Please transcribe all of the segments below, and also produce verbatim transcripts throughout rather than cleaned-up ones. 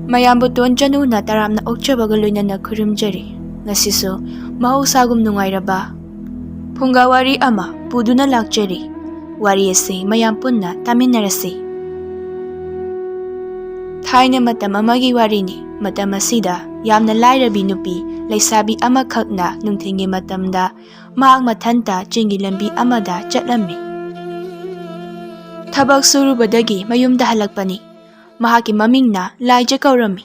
ꯃꯌꯥꯝꯕꯨ ꯇꯣꯟ ꯆꯅꯨꯅ ꯇꯔꯥꯝꯅ ꯑꯣꯛꯆꯕꯒ ꯂꯣꯏꯅꯅ ꯈꯨꯔꯨꯝꯖꯔꯤ꯫ ꯉꯁꯤꯁꯨ ꯃꯍꯧꯁꯥꯒꯨꯝ ꯅꯨꯡꯉꯥꯏꯔꯕ ꯐꯨꯡꯒꯥ ꯋꯥꯔꯤ ꯑꯃ ꯄꯨꯗꯨꯅ ꯂꯥꯛꯆꯔꯤ꯫ ꯋꯥꯔꯤ ꯑꯁꯤ ꯃꯌꯥꯝ ꯄꯨꯟꯅ ꯇꯥꯃꯤꯟꯅꯔꯁꯤ꯫ ꯊꯥꯏꯅ ꯃꯇꯝ ꯑꯃꯒꯤ ꯋꯥꯔꯤꯅꯤ꯫ ꯃꯇꯝ ꯑꯁꯤꯗ ꯌꯥꯝꯅ ꯂꯥꯏꯔꯕꯤ ꯅꯨꯄꯤ ꯂꯩꯁꯥꯕꯤ ꯑꯃꯈꯛꯅ ꯅꯨꯡꯊꯤꯜꯒꯤ ꯃꯇꯝꯗ ꯃꯍꯥꯛ ꯃꯊꯟꯇ ꯆꯤꯡꯒꯤ ꯂꯝꯕꯤ ꯑꯃꯗ ꯆꯠꯂꯝꯃꯤ꯫ ꯊꯕꯛ ꯁꯨꯔꯨꯕꯗꯒꯤ ꯃꯌꯨꯝꯗ ꯍꯜꯂꯛꯄꯅꯤ꯫ ꯃꯍꯥꯛꯀꯤ ꯃꯃꯤꯡꯅ ꯂꯥꯏꯖ ꯀꯧꯔꯝꯃꯤ꯫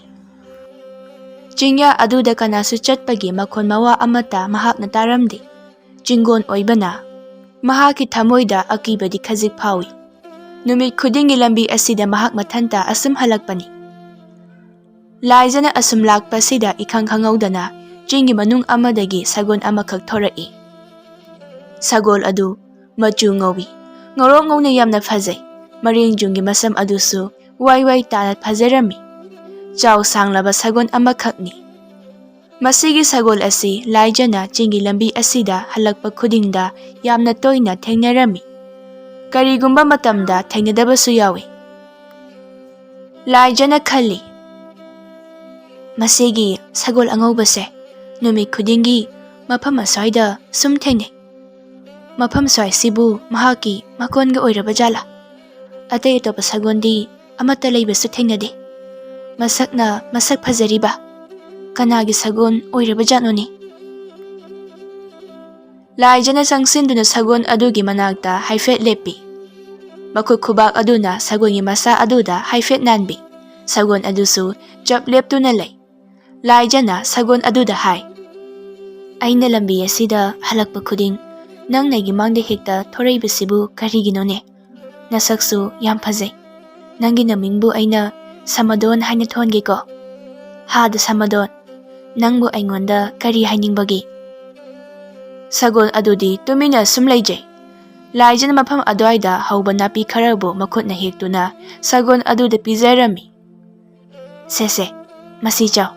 ꯆꯤꯡꯌꯥ ꯑꯗꯨꯗ ꯀꯅꯥꯁꯨ ꯆꯠꯄꯒꯤ ꯃꯈꯣꯟ ꯃꯋꯥ ꯑꯃꯠꯇ ꯃꯍꯥꯛꯅ ꯇꯥꯔꯝꯗꯦ꯫ ꯆꯤꯡꯒꯣꯟ ꯑꯣꯏꯕꯅ ꯃꯍꯥꯛꯀꯤ ꯊꯃꯣꯏꯗ ꯑꯀꯤꯕꯗꯤ ꯈꯖꯤꯛ ꯐꯥꯎꯏ꯫ ꯅꯨꯃꯤꯠ ꯈꯨꯗꯤꯡꯒꯤ ꯂꯝꯕꯤ ꯑꯁꯤꯗ ꯃꯍꯥꯛ ꯃꯊꯟꯇ ꯑꯁꯨꯝ ꯍꯜꯂꯛꯄꯅꯤ꯫ ꯂꯥꯏꯖꯅ ꯑꯁꯨꯝ ꯂꯥꯛꯄꯁꯤꯗ ꯏꯈꯪ ꯈꯪꯍꯧꯗꯅ ꯆꯤꯡꯒꯤ ꯃꯅꯨꯡ ꯑꯃꯗꯒꯤ ꯁꯒꯣꯜ ꯑꯃꯈꯛ ꯊꯣꯔꯛꯏ꯫ ꯁꯒꯣꯜ ꯑꯗꯨ ꯃꯆꯨ ꯉꯧꯏ꯫ ꯉꯧꯔꯣꯛ ꯉꯧꯅ ꯌꯥꯝꯅ ꯐꯖꯩ꯫ ꯃꯔꯦꯡ ꯖꯨꯡꯒꯤ ꯃꯁꯝ ꯑꯗꯨꯁꯨ ꯋꯥꯏ ꯋꯥꯏ ꯇꯥꯅ ꯐꯖꯔꯝꯃꯤ꯫ ꯆꯥꯎ ꯁꯥꯡꯂꯕ ꯁꯒꯣꯜ ꯑꯃꯈꯛꯅꯤ꯫ ꯃꯁꯤꯒꯤ ꯁꯒꯣꯜ ꯑꯁꯤ ꯂꯥꯏꯖꯅ ꯆꯤꯡꯒꯤ ꯂꯝꯕꯤ ꯑꯁꯤꯗ ꯍꯜꯂꯛꯄ ꯈꯨꯗꯤꯡꯗ ꯌꯥꯝꯅ ꯇꯣꯏꯅ ꯊꯦꯡꯅꯔꯝꯃꯤ꯫ ꯀꯔꯤꯒꯨꯝꯕ ꯃꯇꯝꯗ ꯊꯦꯡꯅꯗꯕꯁꯨ ꯌꯥꯎꯏ꯫ ꯂꯥꯏꯖꯅ ꯈꯜꯂꯤ, "ꯃꯁꯤꯒꯤ ꯁꯒꯣꯜ ꯑꯉꯧꯕꯁꯦ ꯅꯨꯃꯤꯠ ꯈꯨꯗꯤꯡꯒꯤ ꯃꯐꯝ ꯑꯁ꯭ꯋꯥꯏꯗ ꯁꯨꯝ ꯊꯦꯡꯅꯩ꯫ ꯃꯐꯝ ꯁ꯭ꯋꯥꯏꯁꯤꯕꯨ ꯃꯍꯥꯛꯀꯤ ꯃꯀꯣꯟꯒ ꯑꯣꯏꯔꯕ ꯖꯥꯠꯂꯥ? ꯑꯇꯩ ꯑꯇꯣꯞꯄ ꯁꯒꯣꯜꯗꯤ ꯑꯃꯠꯇ ꯂꯩꯕꯁꯨ ꯊꯦꯡꯅꯗꯦ꯫ ꯃꯁꯛꯅ ꯃꯁꯛ ꯐꯖꯔꯤꯕ ꯀꯅꯥꯒꯤ ꯁꯒꯣꯜ ꯑꯣꯏꯔꯕ ꯖꯥꯠꯅꯣꯅꯦ?" ꯂꯥꯏꯖꯅ ꯆꯪꯁꯤꯟꯗꯨꯅ ꯁꯒꯣꯜ ꯑꯗꯨꯒꯤ ꯃꯅꯥꯛꯇ ꯍꯥꯏꯐꯦꯠ ꯂꯦꯞꯄꯤ꯫ ꯃꯈꯨꯠ ꯈꯨꯕꯥꯛ ꯑꯗꯨꯅ ꯁꯒꯣꯜꯒꯤ ꯃꯁꯥ ꯑꯗꯨꯗ ꯍꯥꯏꯐꯦꯠ ꯅꯥꯟꯕꯤ꯫ ꯁꯒꯣꯜ ꯑꯗꯨꯁꯨ ꯆꯞ ꯂꯦꯞꯇꯨꯅ ꯂꯩ꯫ ꯂꯥꯏꯖꯅ ꯁꯒꯣꯜ ꯑꯗꯨꯗ ꯍꯥꯏ, "ꯑꯩꯅ ꯂꯝꯕꯤ ꯑꯁꯤꯗ ꯍꯜꯂꯛꯄ ꯈꯨꯗꯤꯡ ꯅꯪꯅ ꯑꯩꯒꯤ ꯃꯥꯡꯗ ꯍꯦꯛꯇ ꯊꯣꯔꯛꯏꯕꯁꯤꯕꯨ ꯀꯔꯤꯒꯤꯅꯣꯅꯦ? ꯅꯁꯛꯁꯨ ꯌꯥꯝ ꯐꯖꯩ꯫ ꯅꯪꯒꯤ ꯅꯃꯤꯡꯕꯨ ꯑꯩꯅ ꯁꯃꯗꯣꯟ ꯍꯥꯏꯅ ꯊꯣꯟꯒꯦꯀꯣ? ꯍꯥꯗ ꯁꯃꯗꯣꯟ, ꯅꯪꯕꯨ ꯑꯩꯉꯣꯟꯗ ꯀꯔꯤ ꯍꯥꯏꯅꯤꯡꯕꯒꯦ?" ꯁꯒꯣꯜ ꯑꯗꯨꯗꯤ ꯇꯨꯃꯤꯟꯅ ꯁꯨꯝ ꯂꯩꯖꯩ꯫ ꯂꯥꯏꯖꯅ ꯃꯐꯝ ꯑꯗꯨꯋꯥꯏꯗ ꯍꯧꯕ ꯅꯥꯄꯤ ꯈꯔꯕꯨ ꯃꯈꯨꯠꯅ ꯍꯦꯛꯇꯨꯅ ꯁꯒꯣꯜ ꯑꯗꯨꯗ ꯄꯤꯖꯔꯝꯃꯤ꯫ "ꯁꯦ ꯁꯦ, ꯃꯁꯤ ꯆꯥꯎ꯫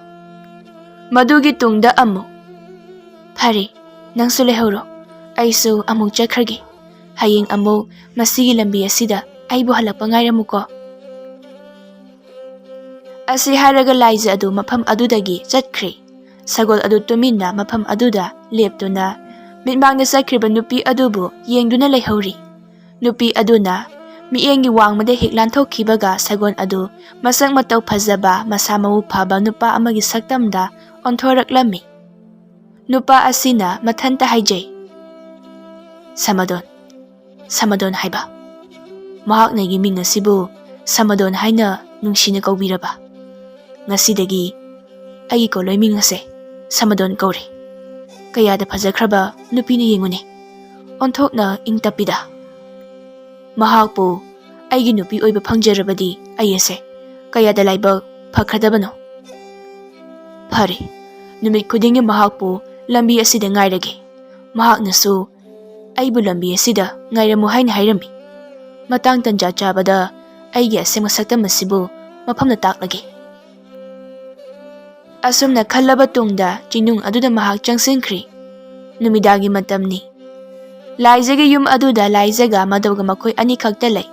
ꯃꯗꯨꯒꯤ ꯇꯨꯡꯗ ꯑꯃꯨꯛ, ꯐꯔꯦ, ꯅꯪꯁꯨ ꯂꯩꯍꯧꯔꯣ, ꯑꯩꯁꯨ ꯑꯃꯨꯛ ꯆꯠꯈ꯭ꯔꯒꯦ꯫ ꯍꯌꯦꯡ ꯑꯃꯨꯛ ꯃꯁꯤꯒꯤ ꯂꯝꯕꯤ ꯑꯁꯤꯗ ꯑꯩꯕꯨ ꯍꯜꯂꯛꯄ ꯉꯥꯏꯔꯝꯃꯨꯀꯣ꯫" ꯑꯁꯤ ꯍꯥꯏꯔꯒ ꯂꯥꯏꯖ ꯑꯗꯨ ꯃꯐꯝ ꯑꯗꯨꯗꯒꯤ ꯆꯠꯈ꯭ꯔꯦ꯫ ꯁꯒꯣꯜ ꯑꯗꯨ ꯇꯨꯃꯤꯟꯅ ꯃꯐꯝ ꯑꯗꯨꯗ ꯂꯦꯞꯇꯨꯅ ꯃꯤꯠꯃꯥꯡꯗ ꯆꯠꯈ꯭ꯔꯤꯕ ꯅꯨꯄꯤ ꯑꯗꯨꯕꯨ ꯌꯦꯡꯗꯨꯅ ꯂꯩꯍꯧꯔꯤ꯫ ꯅꯨꯄꯤ ꯑꯗꯨꯅ ꯃꯤꯠꯌꯦꯡꯒꯤ ꯋꯥꯡꯃꯗ ꯍꯦꯛ ꯂꯥꯟꯊꯣꯛꯈꯤꯕꯒ ꯁꯒꯣꯜ ꯑꯗꯨ ꯃꯁꯛ ꯃꯇꯧ ꯐꯖꯕ, ꯃꯁꯥ ꯃꯎ ꯐꯕ ꯅꯨꯄꯥ ꯑꯃꯒꯤ ꯁꯛꯇꯝꯗ ꯑꯣꯟꯊꯣꯔꯛꯂꯝꯃꯤ꯫ ꯅꯨꯄꯥ ꯑꯁꯤꯅ ꯃꯊꯟꯇ ꯍꯥꯏꯖꯩ, "ꯁꯃꯗꯣꯟ, ꯁꯃꯗꯣꯟ ꯍꯥꯏꯕ꯫ ꯃꯍꯥꯛꯅ ꯑꯩꯒꯤ ꯃꯤꯡ ꯑꯁꯤꯕꯨ ꯁꯃꯗꯣꯟ ꯍꯥꯏꯅ ꯅꯨꯡꯁꯤꯅ ꯀꯧꯕꯤꯔꯕ꯫ ꯉꯁꯤꯗꯒꯤ ꯑꯩꯒꯤ ꯀꯣꯂꯣꯏ ꯃꯤꯡ ꯑꯁꯦ ꯁꯃꯗꯣꯟ ꯀꯧꯔꯦ꯫ ꯀꯌꯥꯗ ꯐꯖꯈ꯭ꯔꯕ ꯅꯨꯄꯤꯅ ꯌꯦꯡꯉꯨꯅꯦ, ꯑꯣꯟꯊꯣꯛꯅ ꯏꯪ ꯇꯞꯄꯤꯗ꯫ ꯃꯍꯥꯛꯄꯨ ꯑꯩꯒꯤ ꯅꯨꯄꯤ ꯑꯣꯏꯕ ꯐꯪꯖꯔꯕꯗꯤ ꯑꯩ ꯑꯁꯦ ꯀꯌꯥꯗ ꯂꯥꯏꯕꯛ ꯐꯈ꯭ꯔꯗꯕꯅꯣ꯫ ꯐꯔꯦ, ꯅꯨꯃꯤꯠ ꯈꯨꯗꯤꯡꯒꯤ ꯃꯍꯥꯛꯄꯨ ꯂꯝꯕꯤ ꯑꯁꯤꯗ ꯉꯥꯏꯔꯒꯦ꯫ ꯃꯍꯥꯛꯅꯁꯨ ꯑꯩꯕꯨ ꯂꯝꯕꯤ ꯑꯁꯤꯗ ꯉꯥꯏꯔꯝꯃꯨ ꯍꯥꯏꯅ ꯍꯥꯏꯔꯝꯃꯤ꯫ ꯃꯇꯥꯡ ꯇꯟꯖꯥ ꯆꯥꯕꯗ ꯑꯩꯒꯤ ꯑꯁꯦꯡꯕ ꯁꯛꯇꯝ ꯑꯁꯤꯕꯨ ꯃꯐꯝꯗ ꯇꯥꯛꯂꯒꯦ꯫" ꯑꯁꯨꯝꯅ ꯈꯜꯂꯕ ꯇꯨꯡꯗ ꯆꯤꯡꯅꯨꯡ ꯑꯗꯨꯗ ꯃꯍꯥꯛ ꯆꯪꯁꯤꯟꯈ꯭ꯔꯤ꯫ ꯅꯨꯃꯤꯗꯥꯡꯒꯤ ꯃꯇꯝꯅꯤ꯫ ꯂꯥꯏꯖꯒꯤ ꯌꯨꯝ ꯑꯗꯨꯗ ꯂꯥꯏꯖꯒ ꯃꯗꯧꯒ ꯃꯈꯣꯏ ꯑꯅꯤꯈꯛꯇ ꯂꯩ꯫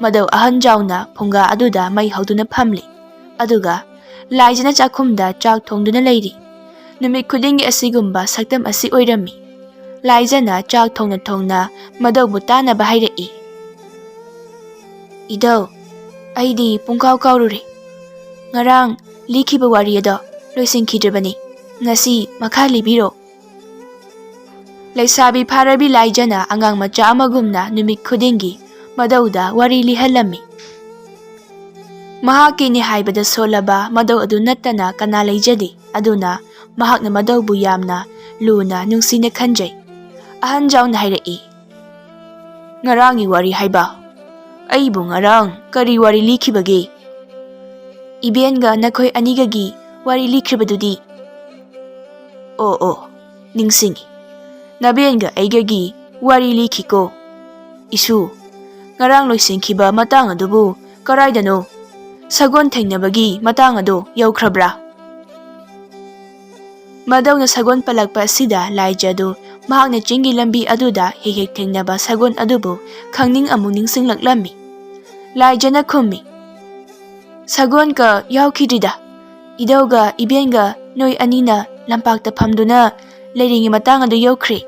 ꯃꯗꯧ ꯑꯍꯟ ꯖꯥꯎꯅ ꯐꯨꯡꯒꯥ ꯑꯗꯨꯗ ꯃꯩ ꯍꯧꯗꯨꯅ ꯐꯝꯂꯤ꯫ ꯑꯗꯨꯒ ꯂꯥꯏꯖꯅ ꯆꯥꯛꯈꯨꯝꯗ ꯆꯥꯛ ꯊꯣꯡꯗꯨꯅ ꯂꯩꯔꯤ꯫ ꯅꯨꯃꯤꯠ ꯈꯨꯗꯤꯡꯒꯤ ꯑꯁꯤꯒꯨꯝꯕ ꯁꯛꯇꯝ ꯑꯁꯤ ꯑꯣꯏꯔꯝꯃꯤ꯫ ꯂꯥꯏꯖꯅ ꯆꯥꯛ ꯊꯣꯡꯅ ꯊꯣꯡꯅ ꯃꯗꯧꯕꯨ ꯇꯥꯅꯕ ꯍꯥꯏꯔꯛꯏ꯫ "ꯏꯙꯧ, ꯑꯩꯗꯤ ꯄꯨꯡꯀꯥꯎ ꯀꯥꯎꯔꯨꯔꯦ꯫ ꯉꯔꯥꯡ ꯂꯤꯈꯤꯕ ꯋꯥꯔꯤ ꯑꯗꯣ ꯂꯣꯏꯁꯤꯟꯈꯤꯗ꯭ꯔꯤꯕꯅꯤ꯫ ꯉꯁꯤ ꯃꯈꯥ ꯂꯤꯕꯤꯔꯣ꯫" ꯂꯩꯁꯥꯕꯤ ꯐꯥꯔꯕꯤ ꯂꯥꯏꯖꯅ ꯑꯉꯥꯡ ꯃꯆꯥ ꯑꯃꯒꯨꯝꯅ ꯅꯨꯃꯤꯠ ꯈꯨꯗꯤꯡꯒꯤ ꯃꯗꯧꯗ ꯋꯥꯔꯤ ꯂꯤꯍꯜꯂꯝꯃꯤ꯫ ꯃꯍꯥꯛꯀꯤꯅꯤ ꯍꯥꯏꯕꯗ ꯁꯣꯜꯂꯕ ꯃꯗꯧ ꯑꯗꯨ ꯅꯠꯇꯅ ꯀꯅꯥ ꯂꯩꯖꯗꯦ꯫ ꯑꯗꯨꯅ ꯃꯍꯥꯛꯅ ꯃꯗꯧꯕꯨ ꯌꯥꯝꯅ ꯂꯨꯅ ꯅꯨꯡꯁꯤꯅ ꯈꯟꯖꯩ꯫ ꯑꯍꯟ ꯖꯥꯎꯅ ꯍꯥꯏꯔꯛꯏ, "ꯉꯔꯥꯡꯒꯤ ꯋꯥꯔꯤ ꯍꯥꯏꯕ? ꯑꯩꯕꯨ ꯉꯔꯥꯡ ꯀꯔꯤ ꯋꯥꯔꯤ ꯂꯤꯈꯤꯕꯒꯦ? ꯏꯕꯦꯟꯒ ꯅꯈꯣꯏ ꯑꯅꯤꯒꯒꯤ ꯋꯥꯔꯤ ꯂꯤꯈ꯭ꯔꯤꯕꯗꯨꯗꯤ?" "ꯑꯣ, ꯑꯣ, ꯅꯤꯡꯁꯤꯡꯉꯤ꯫ ꯅꯕꯦꯟꯒ ꯑꯩꯒꯒꯤ ꯋꯥꯔꯤ ꯂꯤꯈꯤꯀꯣ꯫ ꯏꯁꯨ, ꯉꯔꯥꯡ ꯂꯣꯏꯁꯤꯟꯈꯤꯕ ꯃꯇꯥꯡ ꯑꯗꯨꯕꯨ ꯀꯔꯥꯏꯗꯅꯣ? ꯁꯒꯣꯜ ꯊꯦꯡꯅꯕꯒꯤ ꯃꯇꯥꯡ ꯑꯗꯨ ꯌꯧꯈ꯭ꯔꯕ꯭ꯔꯥ?" ꯃꯗꯧꯅ ꯁꯒꯣꯜ ꯄꯜꯂꯛꯄ ꯑꯁꯤꯗ ꯂꯥꯏꯖ ꯑꯗꯨ ꯃꯍꯥꯛꯅ ꯆꯤꯡꯒꯤ ꯂꯝꯕꯤ ꯑꯗꯨꯗ ꯍꯦꯛ ꯍꯦꯛ ꯊꯦꯡꯅꯕ ꯁꯒꯣꯜ ꯑꯗꯨꯕꯨ ꯈꯪꯅꯤꯡ ꯑꯃꯨꯛ ꯅꯤꯡꯁꯤꯡꯂꯛꯂꯝꯃꯤ꯫ ꯂꯥꯏꯖꯅ ꯈꯨꯝꯃꯤ, ꯁꯒꯣꯜꯒ ꯌꯥꯎꯈꯤꯗ꯭ꯔꯤꯗ꯫ ꯏꯙꯧꯒ ꯏꯕꯦꯟꯒ ꯅꯣꯏ ꯑꯅꯤꯅ ꯂꯝꯄꯥꯛꯇ ꯐꯝꯗꯨꯅ ꯂꯩꯔꯤꯉꯩ ꯃꯇꯥꯡ ꯑꯗꯨ ꯌꯧꯈ꯭ꯔꯦ꯫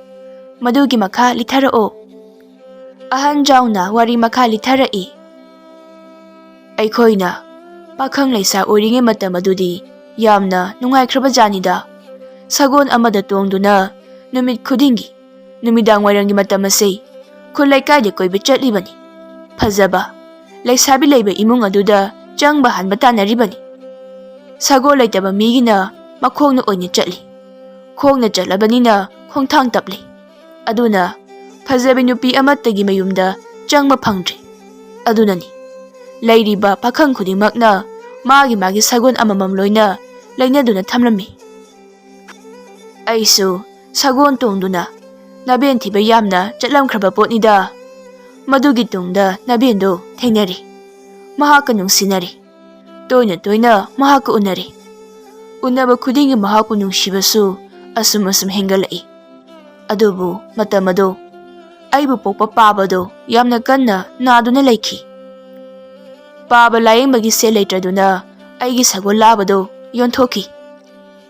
ꯃꯗꯨꯒꯤ ꯃꯈꯥ ꯂꯤꯊꯔꯛꯑꯣ꯫ ꯑꯍꯟ ꯖꯥꯎꯅ ꯋꯥꯔꯤ ꯃꯈꯥ ꯂꯤꯊꯔꯛꯏ꯫ ꯑꯩꯈꯣꯏꯅ ꯄꯥꯈꯪ ꯂꯩꯁꯥ ꯑꯣꯏꯔꯤꯉꯩ ꯃꯇꯝ ꯑꯗꯨꯗꯤ ꯌꯥꯝꯅ ꯅꯨꯡꯉꯥꯏꯈ꯭ꯔꯕ ꯖꯥꯠꯅꯤꯗ꯫ ꯁꯒꯣꯜ ꯑꯃꯗ ꯇꯣꯡꯗꯨꯅ ꯅꯨꯃꯤꯠ ꯈꯨꯗꯤꯡꯒꯤ ꯅꯨꯃꯤꯗꯥꯡ ꯋꯥꯏꯔꯝꯒꯤ ꯃꯇꯝ ꯑꯁꯤ ꯈꯨꯜ ꯂꯩꯀꯥꯏꯗ ꯀꯣꯏꯕ ꯆꯠꯂꯤꯕꯅꯤ꯫ ꯐꯖꯕ ꯂꯩꯁꯥꯕꯤ ꯂꯩꯕ ꯏꯃꯨꯡ ꯑꯗꯨꯗ ꯆꯪꯕ ꯍꯥꯟꯕ ꯇꯥꯟꯅꯔꯤꯕꯅꯤ꯫ ꯁꯒꯣꯜ ꯂꯩꯇꯕ ꯃꯤꯒꯤꯅ ꯃꯈꯣꯡꯅ ꯑꯣꯏꯅ ꯆꯠꯂꯤ꯫ ꯈꯣꯡꯅ ꯆꯠꯂꯕꯅꯤꯅ ꯈꯣꯡꯊꯥꯡ ꯇꯞꯂꯤ꯫ ꯑꯗꯨꯅ ꯐꯖꯕꯤ ꯅꯨꯄꯤ ꯑꯃꯠꯇꯒꯤ ꯃꯌꯨꯝꯗ ꯆꯪꯕ ꯐꯪꯗ꯭ꯔꯤ꯫ ꯑꯗꯨꯅꯅꯤ ꯂꯩꯔꯤꯕ ꯄꯥꯈꯪ ꯈꯨꯗꯤꯡꯃꯛꯅ ꯃꯥꯒꯤ ꯃꯥꯒꯤ ꯁꯒꯣꯜ ꯑꯃꯃꯝ ꯂꯣꯏꯅ ꯂꯩꯅꯗꯨꯅ ꯊꯝꯂꯝꯃꯤ꯫ ꯑꯩꯁꯨ ꯁꯒꯣꯜ ꯇꯣꯡꯗꯨꯅ ꯅꯥꯕꯦꯟ ꯊꯤꯕ ꯌꯥꯝꯅ ꯆꯠꯂꯝꯈ꯭ꯔꯕ ꯄꯣꯠꯅꯤꯗ꯫ ꯃꯗꯨꯒꯤ ꯇꯨꯡꯗ ꯅꯥꯕꯦꯟꯗꯨ ꯊꯦꯡꯅꯔꯤ꯫ ꯃꯍꯥꯛꯀ ꯅꯨꯡꯁꯤꯅꯔꯤ꯫ ꯇꯣꯏꯅ ꯇꯣꯏꯅ ꯃꯍꯥꯛꯀ ꯎꯅꯔꯤ꯫ ꯎꯅꯕ ꯈꯨꯗꯤꯡꯒꯤ ꯃꯍꯥꯛꯄꯨ ꯅꯨꯡꯁꯤꯕꯁꯨ ꯑꯁꯨꯝ ꯑꯁꯨꯝ ꯍꯦꯟꯒꯠꯂꯛꯏ꯫ ꯑꯗꯨꯕꯨ ꯃꯇꯝ ꯑꯗꯨ ꯑꯩꯕꯨ ꯄꯣꯛꯄ ꯄꯥꯕꯗꯨ ꯌꯥꯝꯅ ꯀꯟꯅ ꯅꯥꯗꯨꯅ ꯂꯩꯈꯤ꯫ ꯄꯥꯕ ꯂꯥꯌꯦꯡꯕꯒꯤ ꯁꯦꯜ ꯂꯩꯇ꯭ꯔꯗꯨꯅ ꯑꯩꯒꯤ ꯁꯒꯣꯜ ꯂꯥꯕꯗꯨ ꯌꯣꯟꯊꯣꯛꯈꯤ꯫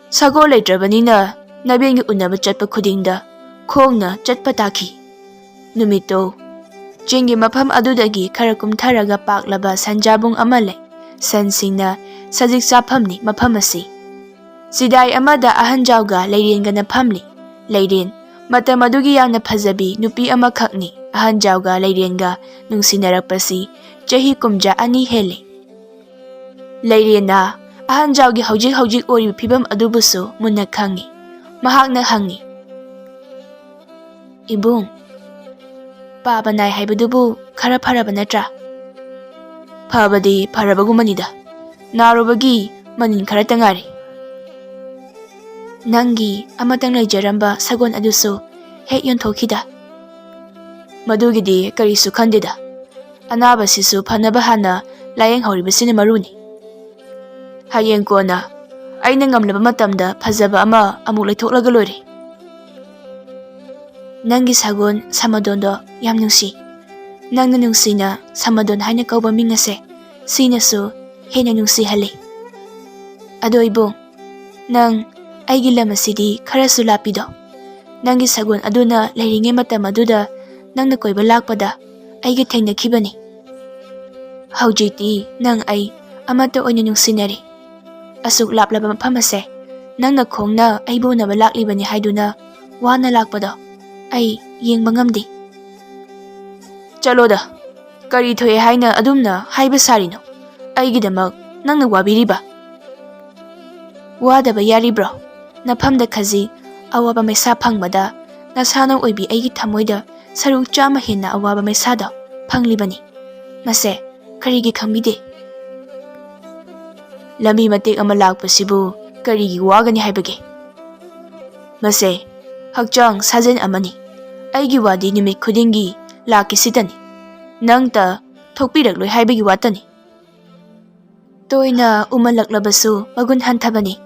ꯁꯒꯣꯜ ꯂꯩꯇ꯭ꯔꯕꯅꯤꯅ ꯅꯥꯕꯦꯟꯒꯤ ꯎꯅꯕ ꯆꯠꯄ ꯈꯨꯗꯤꯡꯗ ꯈꯣꯡꯅ ꯆꯠꯄ ꯇꯥꯈꯤ꯫ ꯅꯨꯃꯤꯠꯇꯣ ꯆꯤꯡꯒꯤ ꯃꯐꯝ ꯑꯗꯨꯗꯒꯤ ꯈꯔ ꯀꯨꯝꯊꯔꯒ ꯄꯥꯛꯂꯕ ꯁꯟꯖꯥꯕꯨꯡ ꯑꯃ ꯂꯩ꯫ ꯁꯟꯁꯤꯡꯅ ꯁꯖꯤꯛ ꯆꯥꯐꯝꯅꯤ ꯃꯐꯝ ꯑꯁꯤ꯫ ꯆꯤꯗꯥꯏ ꯑꯃꯗ ꯑꯍꯟꯖꯥꯎꯒ ꯂꯩꯔꯦꯟꯒꯅ ꯐꯝꯂꯤ꯫ ꯂꯩꯔꯦꯟ ꯃꯇꯝ ꯑꯗꯨꯒꯤ ꯌꯥꯝꯅ ꯐꯖꯕꯤ ꯅꯨꯄꯤ ꯑꯃꯈꯛꯅꯤ꯫ ꯑꯍꯟꯖꯥꯎꯒ ꯂꯩꯔꯦꯟꯒ ꯅꯨꯡꯁꯤꯅꯔꯛꯄꯁꯤ ꯆꯍꯤ ꯀꯨꯝꯖꯥ ꯑꯅꯤ ꯍꯦꯜꯂꯤ꯫ ꯂꯩꯔꯦꯟꯅ ꯑꯍꯟꯖꯥꯎꯒꯤ ꯍꯧꯖꯤꯛ ꯍꯧꯖꯤꯛ ꯑꯣꯏꯔꯤꯕ ꯐꯤꯕꯝ ꯑꯗꯨꯕꯨꯁꯨ ꯃꯨꯟꯅ ꯈꯪꯏ꯫ ꯃꯍꯥꯛꯅ ꯍꯪꯏ, "ꯏꯕꯨꯡ, ꯄꯥꯕ ꯅꯥꯏ ꯍꯥꯏꯕꯗꯨꯕꯨ ꯈꯔ ꯐꯔꯕ ꯅꯠꯇ꯭ꯔꯥ?" "ꯐꯕꯗꯤ ꯐꯔꯕꯒꯨꯝꯕꯅꯤꯗ, ꯅꯥꯔꯨꯕꯒꯤ ꯃꯅꯤꯟ ꯈꯔꯇ ꯉꯥꯏꯔꯤ꯫" "ꯅꯪꯒꯤ ꯑꯃꯇꯪ ꯂꯩꯖꯔꯝꯕ ꯁꯒꯣꯜ ꯑꯗꯨꯁꯨ ꯍꯦꯛ ꯌꯣꯟꯊꯣꯛꯈꯤꯗ?" "ꯃꯗꯨꯒꯤꯗꯤ ꯀꯔꯤꯁꯨ ꯈꯟꯗꯦꯗ꯫ ꯑꯅꯥꯕꯁꯤꯁꯨ ꯐꯅꯕ ꯍꯥꯟꯅ ꯂꯥꯌꯦꯡꯍꯧꯔꯤꯕꯁꯤꯅ ꯃꯔꯨꯅꯤ꯫ ꯍꯌꯦꯡ ꯀꯣꯟꯅ ꯑꯩꯅ ꯉꯝꯂꯕ ꯃꯇꯝꯗ ꯐꯖꯕ ꯑꯃ ꯑꯃꯨꯛ ꯂꯩꯊꯣꯛꯂꯒ ꯂꯣꯏꯔꯦ꯫" "ꯅꯪꯒꯤ ꯁꯒꯣꯜ ꯁꯃꯗꯣꯟꯗꯣ ꯌꯥꯝ ꯅꯨꯡꯁꯤ꯫ ꯅꯪꯅ ꯅꯨꯡꯁꯤꯅ ꯁꯃꯗꯣꯟ ꯍꯥꯏꯅ ꯀꯧꯕ ꯃꯤꯡ ꯑꯁꯦ ꯁꯤꯅꯁꯨ ꯍꯦꯟꯅ ꯅꯨꯡꯁꯤꯍꯜꯂꯤ꯫ ꯑꯗꯣ ꯏꯕꯨꯡ, ꯅꯪ ꯑꯩꯒꯤ ꯂꯝ ꯑꯁꯤꯗꯤ ꯈꯔꯁꯨ ꯂꯥꯞꯄꯤꯗꯣ꯫ ꯅꯪꯒꯤ ꯁꯒꯣꯜ ꯑꯗꯨꯅ ꯂꯩꯔꯤꯉꯩ ꯃꯇꯝ ꯑꯗꯨꯗ ꯅꯪꯅ ꯀꯣꯏꯕ ꯂꯥꯛꯄꯗ ꯑꯩꯒ ꯊꯦꯡꯅꯈꯤꯕꯅꯤ꯫ ꯍꯧꯖꯤꯛꯇꯤ ꯅꯪ ꯑꯩ ꯑꯃꯠꯇ ꯑꯣꯏꯅ ꯅꯨꯡꯁꯤꯅꯔꯦ꯫ ꯑꯁꯨꯛ ꯂꯥꯞꯂꯕ ꯃꯐꯝ ꯑꯁꯦ ꯅꯪꯅ ꯈꯣꯡꯅ ꯑꯩꯕꯨ ꯎꯅꯕ ꯂꯥꯛꯂꯤꯕꯅꯤ ꯍꯥꯏꯗꯨꯅ ꯋꯥꯅ ꯂꯥꯛꯄꯗꯣ ꯑꯩ ꯌꯦꯡꯕ ꯉꯝꯗꯦ꯫ ꯆꯠꯂꯣꯗ, ꯀꯔꯤ ꯊꯣꯛꯑꯦ ꯍꯥꯏꯅ ꯑꯗꯨꯝꯅ ꯍꯥꯏꯕ ꯁꯥꯔꯤꯅꯣ? ꯑꯩꯒꯤꯗꯃꯛ ꯅꯪꯅ ꯋꯥꯕꯤꯔꯤꯕ? ꯋꯥꯗꯕ ꯌꯥꯔꯤꯕ꯭ꯔꯣ? ꯅꯐꯝꯗ ꯈꯖꯤꯛ ꯑꯋꯥꯕ ꯃꯩꯁꯥ ꯐꯪꯕꯗ ꯅꯁꯥꯅ ꯑꯣꯏꯕꯤ ꯑꯩꯒꯤ ꯊꯃꯣꯏꯗ ꯁꯔꯨꯛ ꯆꯥꯝꯃ ꯍꯦꯟꯅ ꯑꯋꯥꯕ ꯃꯩꯁꯥꯗꯣ ꯐꯪꯂꯤꯕꯅꯤ꯫ ꯃꯁꯦ ꯀꯔꯤꯒꯤ ꯈꯪꯕꯤꯗꯦ? ꯂꯝꯕꯤ ꯃꯇꯦꯛ ꯑꯃ ꯂꯥꯛꯄꯁꯤꯕꯨ ꯀꯔꯤꯒꯤ ꯋꯥꯒꯅꯤ ꯍꯥꯏꯕꯒꯦ? ꯃꯁꯦ ꯍꯛꯆꯥꯡ ꯁꯥꯖꯦꯜ ꯑꯃꯅꯤ꯫ ꯑꯩꯒꯤ ꯋꯥꯗꯤ ꯅꯨꯃꯤꯠ ꯈꯨꯗꯤꯡꯒꯤ ꯂꯥꯛꯀꯦꯁꯤꯗꯅꯤ꯫ ꯅꯪꯇ ꯊꯣꯛꯄꯤꯔꯛꯂꯣꯏ ꯍꯥꯏꯕꯒꯤ ꯋꯥꯇꯅꯤ꯫ ꯇꯣꯏꯅ ꯎꯃꯜꯂꯛꯂꯕꯁꯨ ꯃꯒꯨꯟ ꯍꯟꯊꯕꯅꯤ꯫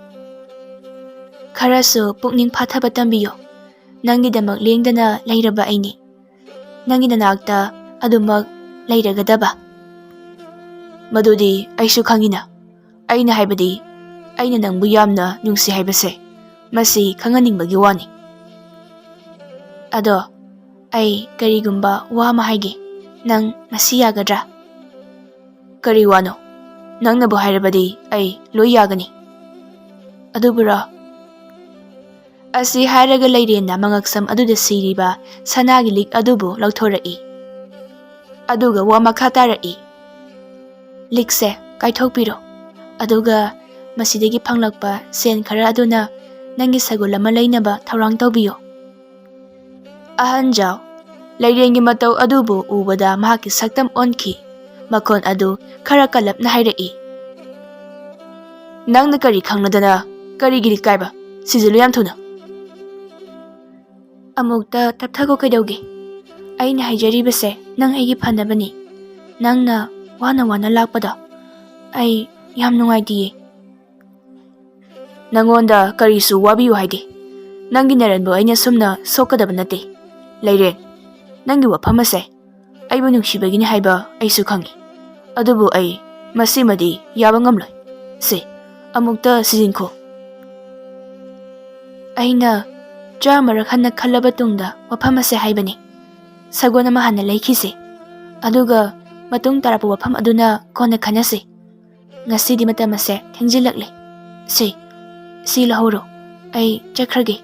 ꯈꯔꯁꯨ ꯄꯨꯛꯅꯤꯡ ꯐꯥꯊꯕ ꯇꯝꯕꯤꯌꯨ꯫ ꯅꯪꯒꯤꯗꯃꯛ ꯂꯦꯡꯗꯅ ꯂꯩꯔꯕ ꯑꯩꯅꯤ꯫ ꯅꯪꯒꯤ ꯅꯅꯥꯛꯇ ꯑꯗꯨꯃꯛ ꯂꯩꯔꯒꯗꯕ꯫ ꯃꯗꯨꯗꯤ ꯑꯩꯁꯨ ꯈꯪꯉꯤꯅ꯫ ꯑꯩꯅ ꯍꯥꯏꯕꯗꯤ, ꯑꯩꯅ ꯅꯪꯕꯨ ꯌꯥꯝꯅ ꯅꯨꯡꯁꯤ ꯍꯥꯏꯕꯁꯦ꯫ ꯃꯁꯤ ꯈꯪꯍꯟꯅꯤꯡꯕꯒꯤ ꯋꯥꯅꯤ꯫ ꯑꯗꯣ, ꯑꯩ ꯀꯔꯤꯒꯨꯝꯕ ꯋꯥ ꯑꯃ ꯍꯥꯏꯒꯦ꯫ ꯅꯪ ꯃꯁꯤ ꯌꯥꯒꯗ꯭ꯔꯥ? ꯀꯔꯤ ꯋꯥꯅꯣ? ꯅꯪꯅꯕꯨ ꯍꯥꯏꯔꯕꯗꯤ ꯑꯩ ꯂꯣꯏ ꯌꯥꯒꯅꯤ꯫ ꯑꯗꯨꯕꯨꯔꯣ? ꯑꯁꯤ ꯍꯥꯏꯔꯒ ꯂꯩꯔꯦꯟꯅ ꯃꯉꯛꯁꯝ ꯑꯗꯨꯗ ꯁꯤꯔꯤꯕ ꯁꯅꯥꯒꯤ ꯂꯤꯛ ꯑꯗꯨꯕꯨ ꯂꯧꯊꯣꯔꯛꯏ꯫ ꯑꯗꯨꯒ ꯋꯥ ꯃꯈꯥ ꯇꯥꯔꯛꯏ, "ꯂꯤꯛꯁꯦ ꯀꯥꯏꯊꯣꯛꯄꯤꯔꯣ꯫ ꯑꯗꯨꯒ ꯃꯁꯤꯗꯒꯤ ꯐꯪꯂꯛꯄ ꯁꯦꯟ ꯈꯔ ꯑꯗꯨꯅ ꯅꯪꯒꯤ ꯁꯒꯣꯜ ꯑꯃ ꯂꯩꯅꯕ ꯊꯧꯔꯥꯡ ꯇꯧꯕꯤꯌꯨ꯫" ꯑꯍꯟꯖꯥꯎ, ꯂꯩꯔꯦꯟꯒꯤ ꯃꯇꯧ ꯑꯗꯨꯕꯨ ꯎꯕꯗ ꯃꯍꯥꯛꯀꯤ ꯁꯛꯇꯝ ꯑꯣꯟꯈꯤ꯫ ꯃꯈꯣꯟ ꯑꯗꯨ ꯈꯔ ꯀꯜꯂꯞꯅ ꯍꯥꯏꯔꯛꯏ, "ꯅꯪꯅ ꯀꯔꯤ ꯈꯪꯂꯗꯅ ꯀꯔꯤꯒꯤ ꯂꯤꯛ ꯀꯥꯏꯕ? ꯁꯤꯖꯤꯜꯂꯨ ꯌꯥꯝ ꯊꯨꯅ꯫" "ꯑꯃꯨꯛꯇ ꯇꯞꯊꯈꯣ ꯀꯩꯗꯧꯒꯦ? ꯑꯩꯅ ꯍꯥꯏꯖꯔꯤꯕꯁꯦ ꯅꯪ ꯑꯩꯒꯤ ꯐꯅꯕꯅꯤ꯫ ꯅꯪꯅ ꯋꯥꯅ ꯋꯥꯅ ꯂꯥꯛꯄꯗꯣ ꯑꯩ ꯌꯥꯝ ꯅꯨꯡꯉꯥꯏꯇꯤꯌꯦ꯫" "ꯅꯪꯉꯣꯟꯗ ꯀꯔꯤꯁꯨ ꯋꯥꯕꯤꯌꯨ ꯍꯥꯏꯗꯦ꯫ ꯅꯪꯒꯤ ꯅꯔꯟꯕꯨ ꯑꯩꯅ ꯁꯨꯝꯅ ꯁꯣꯛꯀꯗꯕ ꯅꯠꯇꯦ꯫ ꯂꯩꯔꯦꯟ, ꯅꯪꯒꯤ ꯋꯥꯐꯝ ꯑꯁꯦ ꯑꯩꯕꯨ ꯅꯨꯡꯁꯤꯕꯒꯤꯅꯤ ꯍꯥꯏꯕ ꯑꯩꯁꯨ ꯈꯪꯏ꯫ ꯑꯗꯨꯕꯨ ꯑꯩ "ꯃꯁꯤꯃꯗꯤ ꯌꯥꯕ ꯉꯝꯂꯣꯏ꯫ ꯁꯦ, ꯑꯃꯨꯛꯇ ꯁꯤꯖꯤꯟꯈꯣ꯫ ꯑꯩꯅ ꯆꯥꯝꯃꯔꯛ ꯍꯟꯅ ꯈꯜꯂꯕ ꯇꯨꯡꯗ ꯋꯥꯐꯝ ꯑꯁꯦ ꯍꯥꯏꯕꯅꯤ꯫ ꯁꯒꯣꯜ ꯑꯃ ꯍꯥꯟꯅ ꯂꯩꯈꯤꯁꯤ, ꯑꯗꯨꯒ ꯃꯇꯨꯡ ꯇꯥꯔꯛꯄ ꯋꯥꯐꯝ ꯑꯗꯨꯅ ꯀꯣꯟꯅ ꯈꯟꯅꯁꯤ꯫ ꯉꯁꯤꯗꯤ ꯃꯇꯝ ꯑꯁꯦ ꯊꯦꯡꯖꯤꯜꯂꯛꯂꯦ꯫ ꯁꯦ, ꯁꯤ ꯂꯧꯍꯧꯔꯣ꯫ ꯑꯩ ꯆꯠꯈ꯭ꯔꯒꯦ꯫"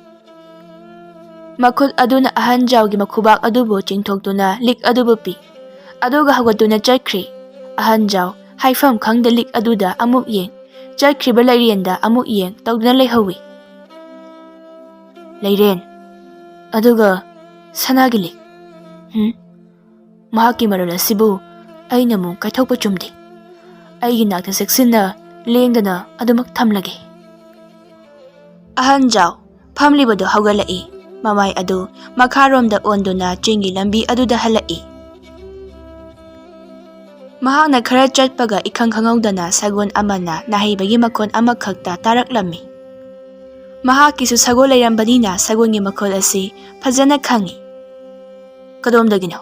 ꯃꯈꯨꯠ ꯑꯗꯨꯅ ꯑꯍꯟ ꯖꯥꯎꯒꯤ ꯃꯈꯨꯕꯥꯛ ꯑꯗꯨꯕꯨ ꯆꯤꯡꯊꯣꯛꯇꯨꯅ ꯂꯤꯛ ꯑꯗꯨꯕꯨ ꯄꯤ꯫ ꯑꯗꯨꯒ ꯍꯧꯒꯠꯇꯨꯅ ꯆꯠꯈ꯭ꯔꯤ꯫ ꯑꯍꯟ ꯖꯥꯎ ꯍꯥꯏꯐꯝ ꯈꯪꯗ ꯂꯤꯛ ꯑꯗꯨꯗ ꯑꯃꯨꯛ ꯌꯦꯡ, ꯆꯠꯈ꯭ꯔꯤꯕ ꯂꯩꯔꯦꯟꯗ ꯑꯃꯨꯛ ꯌꯦꯡ ꯇꯧꯗꯨꯅ ꯂꯩꯍꯧꯏ꯫ "ꯂꯩꯔꯦꯟ, ꯑꯗꯨꯒ ꯁꯅꯥꯒꯤ ꯂꯤꯛ꯫ ꯍꯨꯝ? ꯃꯍꯥꯛꯀꯤ ꯃꯔꯜ ꯑꯁꯤꯕꯨ ꯑꯩꯅ ꯑꯃꯨꯛ ꯀꯥꯏꯊꯣꯛꯄ ꯆꯨꯝꯗꯦ꯫ ꯑꯩꯒꯤ ꯅꯥꯛꯇ ꯆꯦꯛꯁꯤꯟꯅ ꯂꯦꯡꯗꯅ ꯑꯗꯨꯃꯛ ꯊꯝꯂꯒꯦ꯫" ꯑꯍꯟ ꯖꯥꯎ ꯐꯝꯂꯤꯕꯗꯨ ꯍꯧꯒꯠꯂꯛꯏ꯫ ꯃꯃꯥꯏ ꯑꯗꯨ ꯃꯈꯥꯔꯣꯝꯗ ꯑꯣꯟꯗꯨꯅ ꯆꯤꯡꯒꯤ ꯂꯝꯕꯤ ꯑꯗꯨꯗ ꯍꯜꯂꯛꯏ꯫ ꯃꯍꯥꯛꯅ ꯈꯔ ꯆꯠꯄꯒ ꯏꯈꯪ ꯈꯪꯍꯧꯗꯅ ꯁꯒꯣꯜ ꯑꯃꯅ ꯅꯥꯍꯩꯕꯒꯤ ꯃꯈꯣꯟ ꯑꯃꯈꯛꯇ ꯇꯥꯔꯛꯂꯝꯃꯤ꯫ ꯃꯍꯥꯛꯀꯤꯁꯨ ꯁꯒꯣꯜ ꯂꯩꯔꯝꯕꯅꯤꯅ ꯁꯒꯣꯜꯒꯤ ꯃꯈꯣꯜ ꯑꯁꯤ ꯐꯖꯅ ꯈꯪꯏ꯫ "ꯀꯗꯣꯝꯗꯒꯤꯅꯣ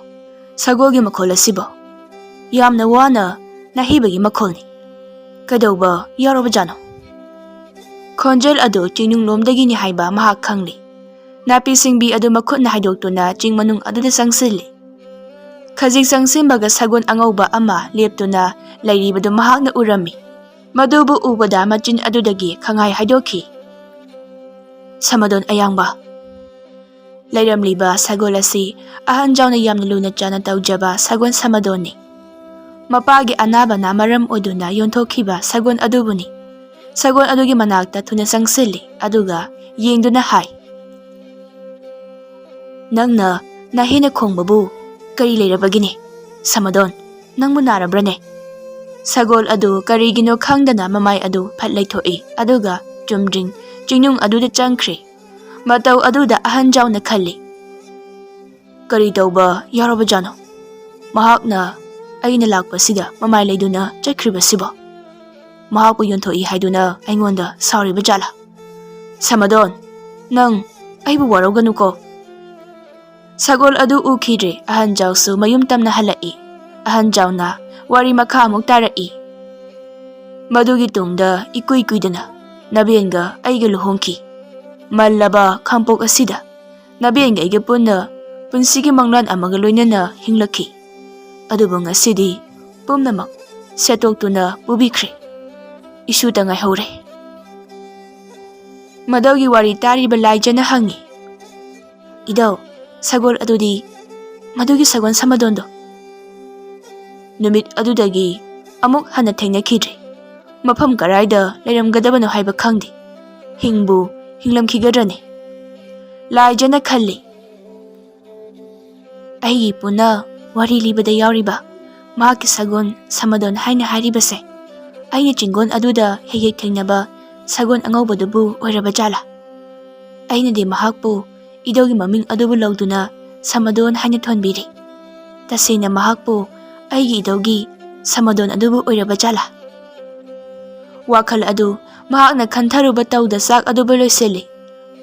ꯁꯒꯣꯜꯒꯤ ꯃꯈꯣꯜ ꯑꯁꯤꯕꯣ? ꯌꯥꯝꯅ ꯋꯥꯅ ꯅꯥꯍꯩꯕꯒꯤ ꯃꯈꯣꯜꯅꯤ꯫ ꯀꯩꯗꯧꯕ ꯌꯥꯎꯔꯕꯖꯥꯠꯅꯣ?" ꯈꯣꯟꯖꯦꯜ ꯑꯗꯨ ꯆꯤꯡꯅꯨꯡꯂꯣꯝꯗꯒꯤꯅꯤ ꯍꯥꯏꯕ ꯃꯍꯥꯛ ꯈꯪꯂꯤ꯫ ꯅꯥꯄꯤ ꯁꯤꯡꯕꯤ ꯑꯗꯨ ꯃꯈꯨꯠꯅ ꯍꯥꯏꯗꯣꯛꯇꯨꯅ ꯆꯤꯡ ꯃꯅꯨꯡ ꯑꯗꯨꯗ ꯆꯪꯁꯤꯜꯂꯤ꯫ ꯈꯖꯤꯛ ꯆꯪꯁꯤꯟꯕꯒ ꯁꯒꯣꯜ ꯑꯉꯧꯕ ꯑꯃ ꯂꯦꯞꯇꯨꯅ ꯂꯩꯔꯤꯕꯗꯨ ꯃꯍꯥꯛꯅ ꯎꯔꯝꯃꯤ꯫ ꯃꯗꯨꯕꯨ ꯎꯕꯗ ꯃꯆꯤꯟ ꯑꯗꯨꯗꯒꯤ ꯈꯪꯍꯥꯏ ꯍꯥꯏꯗꯣꯛꯈꯤ, "ꯁꯃꯥꯗꯣꯟ ꯑꯌꯥꯡꯕ꯫" ꯂꯩꯔꯝꯂꯤꯕ ꯁꯒꯣꯜ ꯑꯁꯤ ꯑꯍꯟ ꯖꯥꯎꯅ ꯌꯥꯝꯅ ꯂꯨꯅ ꯆꯥꯅ ꯇꯧꯖꯕ ꯁꯒꯣꯜ ꯁꯃꯥꯗꯣꯟꯅꯤ꯫ ꯃꯄꯥꯒꯤ ꯑꯅꯥꯕꯅ ꯃꯔꯝ ꯑꯣꯏꯗꯨꯅ ꯌꯣꯟꯊꯣꯛꯈꯤꯕ ꯁꯒꯣꯜ ꯑꯗꯨꯕꯨꯅꯤ꯫ ꯁꯒꯣꯜ ꯑꯗꯨꯒꯤ ꯃꯅꯥꯛꯇ ꯊꯨꯅ ꯆꯪꯁꯤꯜꯂꯤ, ꯑꯗꯨꯒ ꯌꯦꯡꯗꯨꯅ ꯍꯥꯏ, "ꯅꯪꯅ ꯅꯥꯍꯩꯅ ꯈꯣꯡꯕꯕꯨ ꯀꯔꯤ ꯂꯩꯔꯕꯒꯤꯅꯦ? ꯁꯃꯥꯗꯣꯟ, ꯅꯪꯕꯨ ꯅꯥꯔꯕ꯭ꯔꯅꯦ?" ꯁꯒꯣꯜ ꯑꯗꯨ ꯀꯔꯤꯒꯤꯅꯣ ꯈꯪꯗꯅ ꯃꯃꯥꯏ ꯑꯗꯨ ꯐꯠ ꯂꯩꯊꯣꯛꯏ, ꯑꯗꯨꯒ ꯆꯨꯝꯗ꯭ꯔꯤꯡ ꯆꯤꯡꯅꯨꯡ ꯑꯗꯨꯗ ꯆꯪꯈ꯭ꯔꯤ꯫ ꯃꯇꯧ ꯑꯗꯨꯗ ꯑꯍꯟ ꯖꯥꯎꯅ ꯈꯜꯂꯤ, "ꯀꯔꯤ ꯇꯧꯕ ꯌꯥꯎꯔꯕꯖꯥꯠꯅꯣ? ꯃꯍꯥꯛꯅ ꯑꯩꯅ ꯂꯥꯛꯄꯁꯤꯗ ꯃꯃꯥꯏ ꯂꯩꯗꯨꯅ ꯆꯠꯈ꯭ꯔꯤꯕꯁꯤꯕꯣ? ꯃꯍꯥꯛꯄꯨ ꯌꯣꯟꯊꯣꯛꯏ ꯍꯥꯏꯗꯨꯅ ꯑꯩꯉꯣꯟꯗ ꯁꯥꯎꯔꯤꯕ ꯖꯥꯠꯂꯥ? ꯁꯃꯥꯗꯣꯟ, ꯅꯪ ꯑꯩꯕꯨ ꯋꯥꯔꯧꯒꯅꯨꯀꯣ꯫" ꯁꯒꯣꯜ ꯑꯗꯨ ꯎꯈꯤꯗ꯭ꯔꯦ꯫ ꯑꯍꯟ ꯖꯥꯎꯁꯨ ꯃꯌꯨꯝ ꯇꯝꯅ ꯍꯜꯂꯛꯏ꯫ ꯑꯍꯟ ꯖꯥꯎꯅ ꯋꯥꯔꯤ ꯃꯈꯥ ꯑꯃꯨꯛ ꯇꯥꯔꯛꯏ꯫ ꯃꯗꯨꯒꯤ ꯇꯨꯡꯗ ꯏꯀꯨꯏ ꯀꯨꯏꯗꯅ ꯅꯕꯦꯟꯒ ꯑꯩꯒ ꯂꯨꯍꯣꯡꯈꯤ꯫ ꯃꯜꯂꯕ ꯈꯥꯡꯄꯣꯛ ꯑꯁꯤꯗ ꯅꯕꯦꯟꯒ ꯑꯩꯒ ꯄꯨꯟꯅ ꯄꯨꯟꯁꯤꯒꯤ ꯃꯪꯂꯥꯟ ꯑꯃꯒ ꯂꯣꯏꯅꯅ ꯍꯤꯡꯂꯛꯈꯤ꯫ ꯑꯗꯨꯕꯨ ꯉꯁꯤꯗꯤ ꯄꯨꯝꯅꯃꯛ ꯁꯦꯠꯇꯣꯛꯇꯨꯅ ꯄꯨꯕꯤꯈ꯭ꯔꯦ꯫ ꯏꯁꯨꯇ ꯉꯥꯏꯍꯧꯔꯦ꯫ ꯃꯗꯨꯒꯤ ꯋꯥꯔꯤ ꯇꯥꯔꯤꯕ ꯂꯥꯏꯖꯅ ꯍꯪꯉꯤ, "ꯏꯙꯧ, ꯁꯒꯣꯜ ꯑꯗꯨꯗꯤ, ꯃꯗꯨꯒꯤ ꯁꯒꯣꯜ ꯁꯃꯗꯣꯟꯗꯣ?" ꯅꯨꯃꯤꯠ ꯑꯗꯨꯗꯒꯤ ꯑꯃꯨꯛ ꯍꯟꯅ ꯊꯦꯡꯅꯈꯤꯗ꯭ꯔꯦ꯫ ꯃꯐꯝ ꯀꯔꯥꯏꯗ ꯂꯩꯔꯝꯒꯗꯕꯅꯣ ꯍꯥꯏꯕ ꯈꯪꯗꯦ꯫ ꯍꯤꯡꯕꯨ ꯍꯤꯡꯂꯝꯈꯤꯒꯗ꯭ꯔꯅꯦ? ꯂꯥꯏꯖꯅ ꯈꯜꯂꯤ, "ꯑꯩꯒꯤ ꯏꯄꯨꯅ ꯋꯥꯔꯤ ꯂꯤꯕꯗ ꯌꯥꯎꯔꯤꯕ ꯃꯍꯥꯛꯀꯤ ꯁꯒꯣꯜ ꯁꯃꯗꯣꯟ ꯍꯥꯏꯅ ꯍꯥꯏꯔꯤꯕꯁꯦ, ꯑꯩꯅ ꯆꯤꯡꯒꯣꯟ ꯑꯗꯨꯗ ꯍꯦꯛ ꯍꯦꯛ ꯊꯦꯡꯅꯕ ꯁꯒꯣꯜ ꯑꯉꯧꯕꯗꯨꯕꯨ ꯑꯣꯏꯔꯕ ꯖꯥꯠꯂꯥ? ꯑꯩꯅꯗꯤ ꯃꯍꯥꯛꯄꯨ ꯏꯙꯧꯒꯤ ꯃꯃꯤꯡ ꯑꯗꯨꯕꯨ ꯂꯧꯗꯨꯅ ꯁꯃꯗꯣꯟ ꯍꯥꯏꯅ ꯊꯣꯟꯕꯤꯔꯤ꯫ ꯇꯁꯦꯡꯅ ꯃꯍꯥꯛꯄꯨ ꯑꯩꯒꯤ ꯏꯙꯧꯒꯤ ꯁꯃꯗꯣꯟ ꯑꯗꯨꯕꯨ ꯑꯣꯏꯔꯕ ꯖꯥꯠꯂꯥ?" ꯋꯥꯈꯜ ꯑꯗꯨ ꯃꯍꯥꯛꯅ ꯈꯟꯊꯔꯨꯕ ꯇꯧꯗ ꯆꯥꯛ ꯑꯗꯨꯕꯨ ꯂꯣꯏꯁꯤꯜꯂꯤ꯫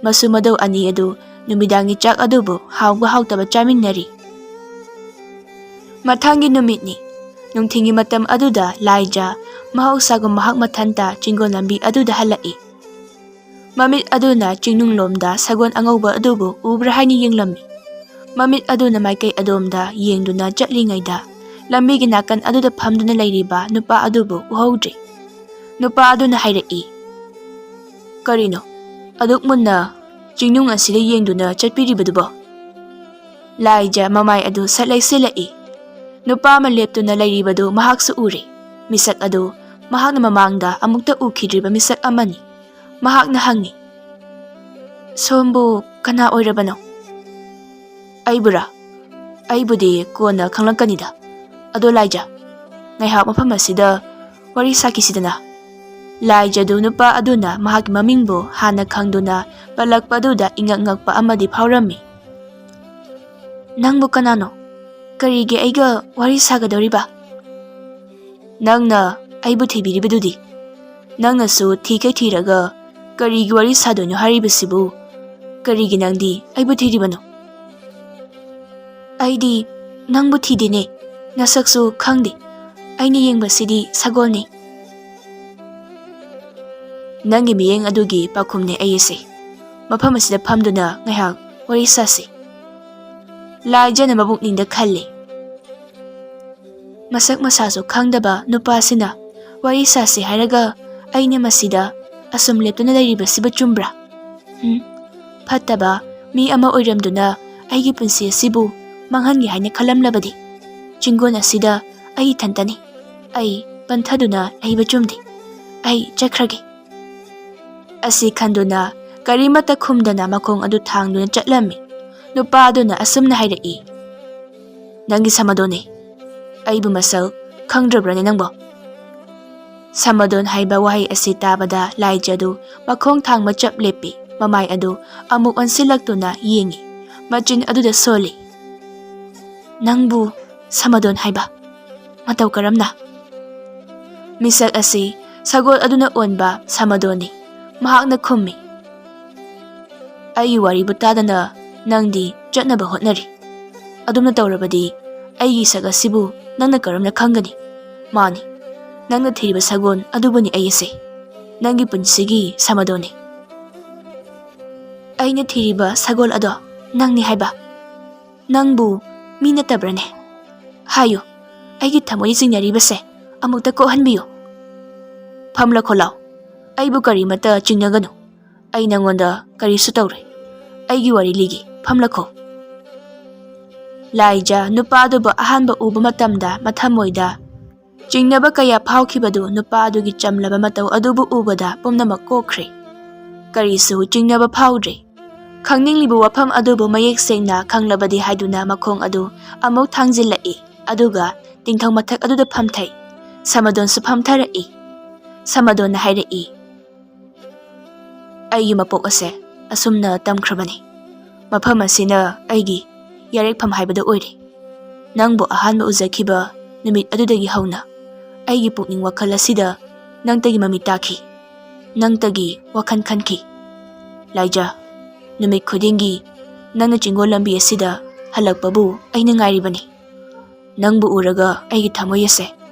ꯃꯁꯨ ꯃꯙꯧ ꯑꯅꯤ ꯑꯗꯨ ꯅꯨꯃꯤꯗꯥꯡꯒꯤ ꯆꯥꯛ ꯑꯗꯨꯕꯨ ꯍꯥꯎꯕ ꯍꯥꯎꯇꯕ ꯆꯥꯃꯤꯟꯅꯔꯤ꯫ ꯃꯊꯪꯒꯤ ꯅꯨꯃꯤꯠꯅꯤ꯫ ꯅꯨꯡꯊꯤꯜꯒꯤ ꯃꯇꯝ ꯑꯗꯨꯗ ꯂꯥꯏꯖ ꯃꯍꯧꯁꯥꯒꯨꯝ ꯃꯍꯥꯛ ꯃꯊꯟꯇ ꯆꯤꯡꯒꯣꯜ ꯂꯝꯕꯤ ꯑꯗꯨꯗ ꯍꯜꯂꯛꯏ꯫ ꯃꯃꯤꯠ ꯑꯗꯨꯅ ꯆꯤꯡꯅꯨꯡꯂꯣꯝꯗ ꯁꯒꯣꯜ ꯑꯉꯧꯕ ꯑꯗꯨꯕꯨ ꯎꯕ꯭ꯔꯥ ꯍꯥꯏꯅ ꯌꯦꯡꯂꯝꯃꯤ꯫ ꯃꯃꯤꯠ ꯑꯗꯨꯅ ꯃꯥꯏꯀꯩ ꯑꯗꯣꯝꯗ ꯌꯦꯡꯗꯨꯅ ꯆꯠꯂꯤꯉꯩꯗ ꯂꯝꯕꯤꯒꯤ ꯅꯥꯀꯟ ꯑꯗꯨꯗ ꯐꯝꯗꯨꯅ ꯂꯩꯔꯤꯕ ꯅꯨꯄꯥ ꯑꯗꯨꯕꯨ ꯎꯍꯧꯗ꯭ꯔꯦ꯫ ꯅꯨꯄꯥ ꯑꯗꯨꯅ ꯍꯥꯏꯔꯛꯏ, "ꯀꯔꯤꯅꯣ ꯑꯗꯨꯛ ꯃꯨꯟꯅ ꯆꯤꯡꯅꯨꯡ ꯑꯁꯤꯗ ꯌꯦꯡꯗꯨꯅ ꯆꯠꯄꯤꯔꯤꯕꯗꯨꯕꯣ?" ꯂꯥꯏꯖ ꯃꯃꯥꯏ ꯑꯗꯨ ꯁꯠ ꯂꯩꯁꯤꯜꯂꯛꯏ꯫ ꯅꯨꯄꯥ ꯑꯃ ꯂꯦꯞꯇꯨꯅ ꯂꯩꯔꯤꯕꯗꯨ ꯃꯍꯥꯛꯁꯨ ꯎꯔꯦ꯫ ꯃꯤꯁꯛ ꯑꯗꯨ ꯃꯍꯥꯛꯅ ꯃꯃꯥꯡꯗ ꯑꯃꯨꯛꯇ ꯎꯈꯤꯗ꯭ꯔꯤꯕ ꯃꯤꯁꯛ ꯑꯃꯅꯤ꯫ ꯃꯍꯥꯛꯅ ꯍꯪꯉꯤ, "ꯁꯣꯝꯕꯨ ꯀꯅꯥ ꯑꯣꯏꯔꯕꯅꯣ?" "ꯑꯩꯕꯨꯔꯥ? ꯑꯩꯕꯨꯗꯤ ꯀꯣꯟꯅ ꯈꯪꯂꯛꯀꯅꯤꯗ꯫ ꯑꯗꯣ ꯂꯥꯏꯖ, ꯉꯥꯏꯍꯥꯛ ꯃꯐꯝ ꯑꯁꯤꯗ ꯋꯥꯔꯤ ꯁꯥꯈꯤꯁꯤꯗꯅ?" ꯂꯥꯏꯖꯗꯨ ꯅꯨꯄꯥ ꯑꯗꯨꯅ ꯃꯍꯥꯛꯀꯤ ꯃꯃꯤꯡꯕꯨ ꯍꯥꯟꯅ ꯈꯪꯗꯨꯅ ꯄꯜꯂꯛꯄ ꯑꯗꯨꯗ ꯏꯉꯛ ꯉꯛꯄ ꯑꯃꯗꯤ ꯐꯥꯎꯔꯝꯃꯤ꯫ "ꯅꯪꯕꯨ ꯀꯅꯥꯅꯣ? ꯀꯔꯤꯒꯤ ꯑꯩꯒ ꯋꯥꯔꯤ ꯁꯥꯒꯗꯧꯔꯤꯕ?" "ꯅꯪꯅ ꯑꯩꯕꯨ ꯊꯤꯕꯤꯔꯤꯕꯗꯨꯗꯤ? ꯅꯪꯅꯁꯨ ꯊꯤꯈꯩ ꯊꯤꯔꯒ ꯀꯔꯤꯒꯤ ꯋꯥꯔꯤ ꯁꯥꯗꯣꯏꯅꯣ ꯍꯥꯏꯔꯤꯕꯁꯤꯕꯨ? ꯀꯔꯤꯒꯤ ꯅꯪꯗꯤ ꯑꯩꯕꯨ ꯊꯤꯔꯤꯕꯅꯣ?" "ꯑꯩꯗꯤ ꯅꯪꯕꯨ ꯊꯤꯗꯦꯅꯦ, ꯅꯁꯛꯁꯨ ꯈꯪꯗꯦ꯫ ꯑꯩꯅ ꯌꯦꯡꯕꯁꯤꯗꯤ ꯁꯒꯣꯜꯅꯤ꯫" ꯅꯪꯒꯤ ꯃꯤꯠꯌꯦꯡ ꯑꯗꯨꯒꯤ ꯄꯥꯎꯈꯨꯝꯅꯦ ꯑꯩꯁꯦ꯫ ꯃꯐꯝ ꯑꯁꯤꯗ ꯐꯝꯗꯨꯅ ꯉꯥꯏꯍꯥꯛ ꯋꯥꯔꯤ ꯁꯥꯁꯤ꯫ ꯂꯥꯏꯖꯅ ꯃꯄꯨꯛꯅꯤꯡꯗ ꯈꯜꯂꯤ꯫ ꯃꯁꯛ ꯃꯁꯥꯁꯨ ꯈꯪꯗꯕ ꯅꯨꯄꯥꯁꯤꯅ ꯋꯥꯔꯤ ꯁꯥꯁꯤ ꯍꯥꯏꯔꯒ ꯑꯩꯅ ꯃꯁꯤꯗ ꯑꯁꯨꯝ ꯂꯦꯞꯇꯨꯅ ꯂꯩꯔꯤꯕꯁꯤꯕꯨ ꯆꯨꯝꯕ꯭ꯔꯥ? ꯎꯝ, ꯐꯠꯇꯕ ꯃꯤ ꯑꯃ ꯑꯣꯏꯔꯝꯗꯨꯅ ꯑꯩꯒꯤ ꯄꯨꯟꯁꯤ ꯑꯁꯤꯕꯨ ꯃꯥꯡꯍꯟꯒꯦ ꯍꯥꯏꯅ ꯈꯜꯂꯝꯂꯕꯗꯤ ꯆꯤꯡꯒꯣꯟ ꯑꯁꯤꯗ ꯑꯩ ꯏꯊꯟꯇꯅꯤ꯫ ꯑꯩ ꯄꯟꯊꯗꯨꯅ ꯂꯩꯕ ꯆꯨꯝꯗꯦ꯫ ꯑꯩ ꯆꯠꯈ꯭ꯔꯒꯦ꯫ ꯑꯁꯤ ꯈꯟꯗꯨꯅ ꯀꯔꯤꯃꯠꯇ ꯈꯨꯝꯗꯅ ꯃꯈꯣꯡ ꯑꯗꯨ ꯊꯥꯡꯗꯨꯅ ꯆꯠꯂꯝꯃꯤ꯫ ꯅꯨꯄꯥ ꯑꯗꯨꯅ ꯑꯁꯨꯝꯅ ꯍꯥꯏꯔꯛꯏ, "ꯅꯪꯒꯤ ꯁꯃꯗꯣꯟꯅꯤ꯫ ꯑꯩꯕꯨ ꯃꯁꯛ ꯈꯪꯗ꯭ꯔꯕ꯭ꯔꯅꯦ ꯅꯪꯕꯣ?" ꯁꯃꯗꯣꯟ ꯍꯥꯏꯕ ꯋꯥꯍꯩ ꯑꯁꯤ ꯇꯥꯕꯗ ꯂꯥꯏꯖꯗꯨ ꯃꯈꯣꯡ ꯊꯥꯡꯕ ꯆꯞ ꯂꯦꯞꯄꯤ꯫ ꯃꯃꯥꯏ ꯑꯗꯨ ꯑꯃꯨꯛ ꯑꯣꯟꯁꯤꯜꯂꯛꯇꯨꯅ ꯌꯦꯡꯉꯤ꯫ ꯃꯆꯤꯟ ꯑꯗꯨꯗ ꯁꯣꯜꯂꯤ, "ꯅꯪꯕꯨ ꯁꯃꯗꯣꯟ ꯍꯥꯏꯕ? ꯃꯇꯧ ꯀꯔꯝꯅ?" ꯃꯤꯁꯛ ꯑꯁꯤ ꯁꯒꯣꯜ ꯑꯗꯨꯅ ꯑꯣꯟꯕ ꯁꯃꯗꯣꯟꯅꯤ꯫ ꯃꯍꯥꯛꯅ ꯈꯨꯝꯃꯤ, "ꯑꯩꯒꯤ ꯋꯥꯔꯤꯕꯨ ꯇꯥꯗꯅ ꯅꯪꯗꯤ ꯆꯠꯅꯕ ꯍꯣꯠꯅꯔꯤ꯫ ꯑꯗꯨꯝꯅ ꯇꯧꯔꯕꯗꯤ ꯑꯩꯒꯤ ꯁꯛ ꯑꯁꯤꯕꯨ ꯅꯪꯅ ꯀꯔꯝꯅ ꯈꯪꯒꯅꯤ? ꯃꯥꯅꯤ, ꯅꯪꯅ ꯊꯤꯔꯤꯕ ꯁꯒꯣꯜ ꯑꯗꯨꯕꯨꯅꯤ ꯑꯩ ꯑꯁꯦ꯫ ꯅꯪꯒꯤ ꯄꯨꯟꯁꯤꯒꯤ ꯁꯃꯗꯣꯟꯅꯤ꯫" "ꯑꯩꯅ ꯊꯤꯔꯤꯕ ꯁꯒꯣꯜ ꯑꯗꯣ ꯅꯪꯅꯤ ꯍꯥꯏꯕ? ꯅꯪꯕꯨ ꯃꯤ ꯅꯠꯇꯕ꯭ꯔꯅꯦ? ꯍꯥꯏꯌꯨ, ꯑꯩꯒꯤ ꯊꯃꯣꯏ ꯆꯤꯡꯅꯔꯤꯕꯁꯦ ꯑꯃꯨꯛꯇ ꯀꯣꯛꯍꯟꯕꯤꯌꯨ꯫" "ꯐꯝꯂꯈꯣ ꯂꯥꯎ꯫ ꯑꯩꯕꯨ ꯀꯔꯤꯃꯠꯇ ꯆꯤꯡꯅꯒꯅꯨ꯫ ꯑꯩ ꯅꯪꯉꯣꯟꯗ ꯀꯔꯤꯁꯨ ꯇꯧꯔꯣꯏ꯫ ꯑꯩꯒꯤ ꯋꯥꯔꯤ ꯂꯤꯒꯦ, ꯐꯝꯂꯈꯣ꯫" ꯂꯥꯏꯖ ꯅꯨꯄꯥ ꯑꯗꯨꯕꯨ ꯑꯍꯥꯟꯕ ꯎꯕ ꯃꯇꯝꯗ ꯃꯊꯃꯣꯏꯗ ꯆꯤꯡꯅꯕ ꯀꯌꯥ ꯐꯥꯎꯈꯤꯕꯗꯨ ꯅꯨꯄꯥ ꯑꯗꯨꯒꯤ ꯆꯝꯂꯕ ꯃꯇꯧ ꯑꯗꯨꯕꯨ ꯎꯕꯗ ꯄꯨꯝꯅꯃꯛ ꯀꯣꯛꯈ꯭ꯔꯦ꯫ ꯀꯔꯤꯁꯨ ꯆꯤꯡꯅꯕ ꯐꯥꯎꯗ꯭ꯔꯦ꯫ ꯈꯪꯅꯤꯡꯂꯤꯕ ꯋꯥꯐꯝ ꯑꯗꯨꯕꯨ ꯃꯌꯦꯛ ꯁꯦꯡꯅ ꯈꯪꯂꯕꯗꯤ ꯍꯥꯏꯗꯨꯅ ꯃꯈꯣꯡ ꯑꯗꯨ ꯑꯃꯨꯛ ꯊꯥꯡꯖꯤꯜꯂꯛꯏ, ꯑꯗꯨꯒ ꯇꯤꯡꯊꯧ ꯃꯊꯛ ꯑꯗꯨꯗ ꯐꯝꯊꯩ꯫ ꯁꯃꯗꯣꯟꯁꯨ ꯐꯝꯊꯔꯛꯏ꯫ ꯁꯃꯗꯣꯟꯅ ꯍꯥꯏꯔꯛꯏ, "ꯑꯩꯒꯤ ꯃꯄꯣꯛ ꯑꯁꯦ ꯑꯁꯨꯝꯅ ꯇꯝꯈ꯭ꯔꯕꯅꯤ꯫ ꯃꯐꯝ ꯑꯁꯤꯅ ꯑꯩꯒꯤ ꯌꯥꯔꯦꯛꯐꯝ ꯍꯥꯏꯕꯗꯨ ꯑꯣꯏꯔꯦ꯫ ꯅꯪꯕꯨ ꯑꯍꯥꯟꯕ ꯎꯖꯈꯤꯕ ꯅꯨꯃꯤꯠ ꯑꯗꯨꯗꯒꯤ ꯍꯧꯅ ꯑꯩꯒꯤ ꯄꯨꯛꯅꯤꯡ ꯋꯥꯈꯜ ꯑꯁꯤꯗ ꯅꯪꯇꯒꯤ ꯃꯃꯤ ꯇꯥꯈꯤ, ꯅꯪꯇꯒꯤ ꯋꯥꯈꯜ ꯈꯟꯈꯤ꯫ ꯂꯥꯏꯖ, ꯅꯨꯃꯤꯠ ꯈꯨꯗꯤꯡꯒꯤ ꯅꯪꯅ ꯆꯤꯡꯒꯣꯜ ꯂꯝꯕꯤ ꯑꯁꯤꯗ ꯍꯜꯂꯛꯄꯕꯨ ꯑꯩꯅ ꯉꯥꯏꯔꯤꯕꯅꯤ꯫ ꯅꯪꯕꯨ ꯎꯔꯒ ꯑꯩꯒꯤ ꯊꯃꯣꯏ ꯑꯁꯦ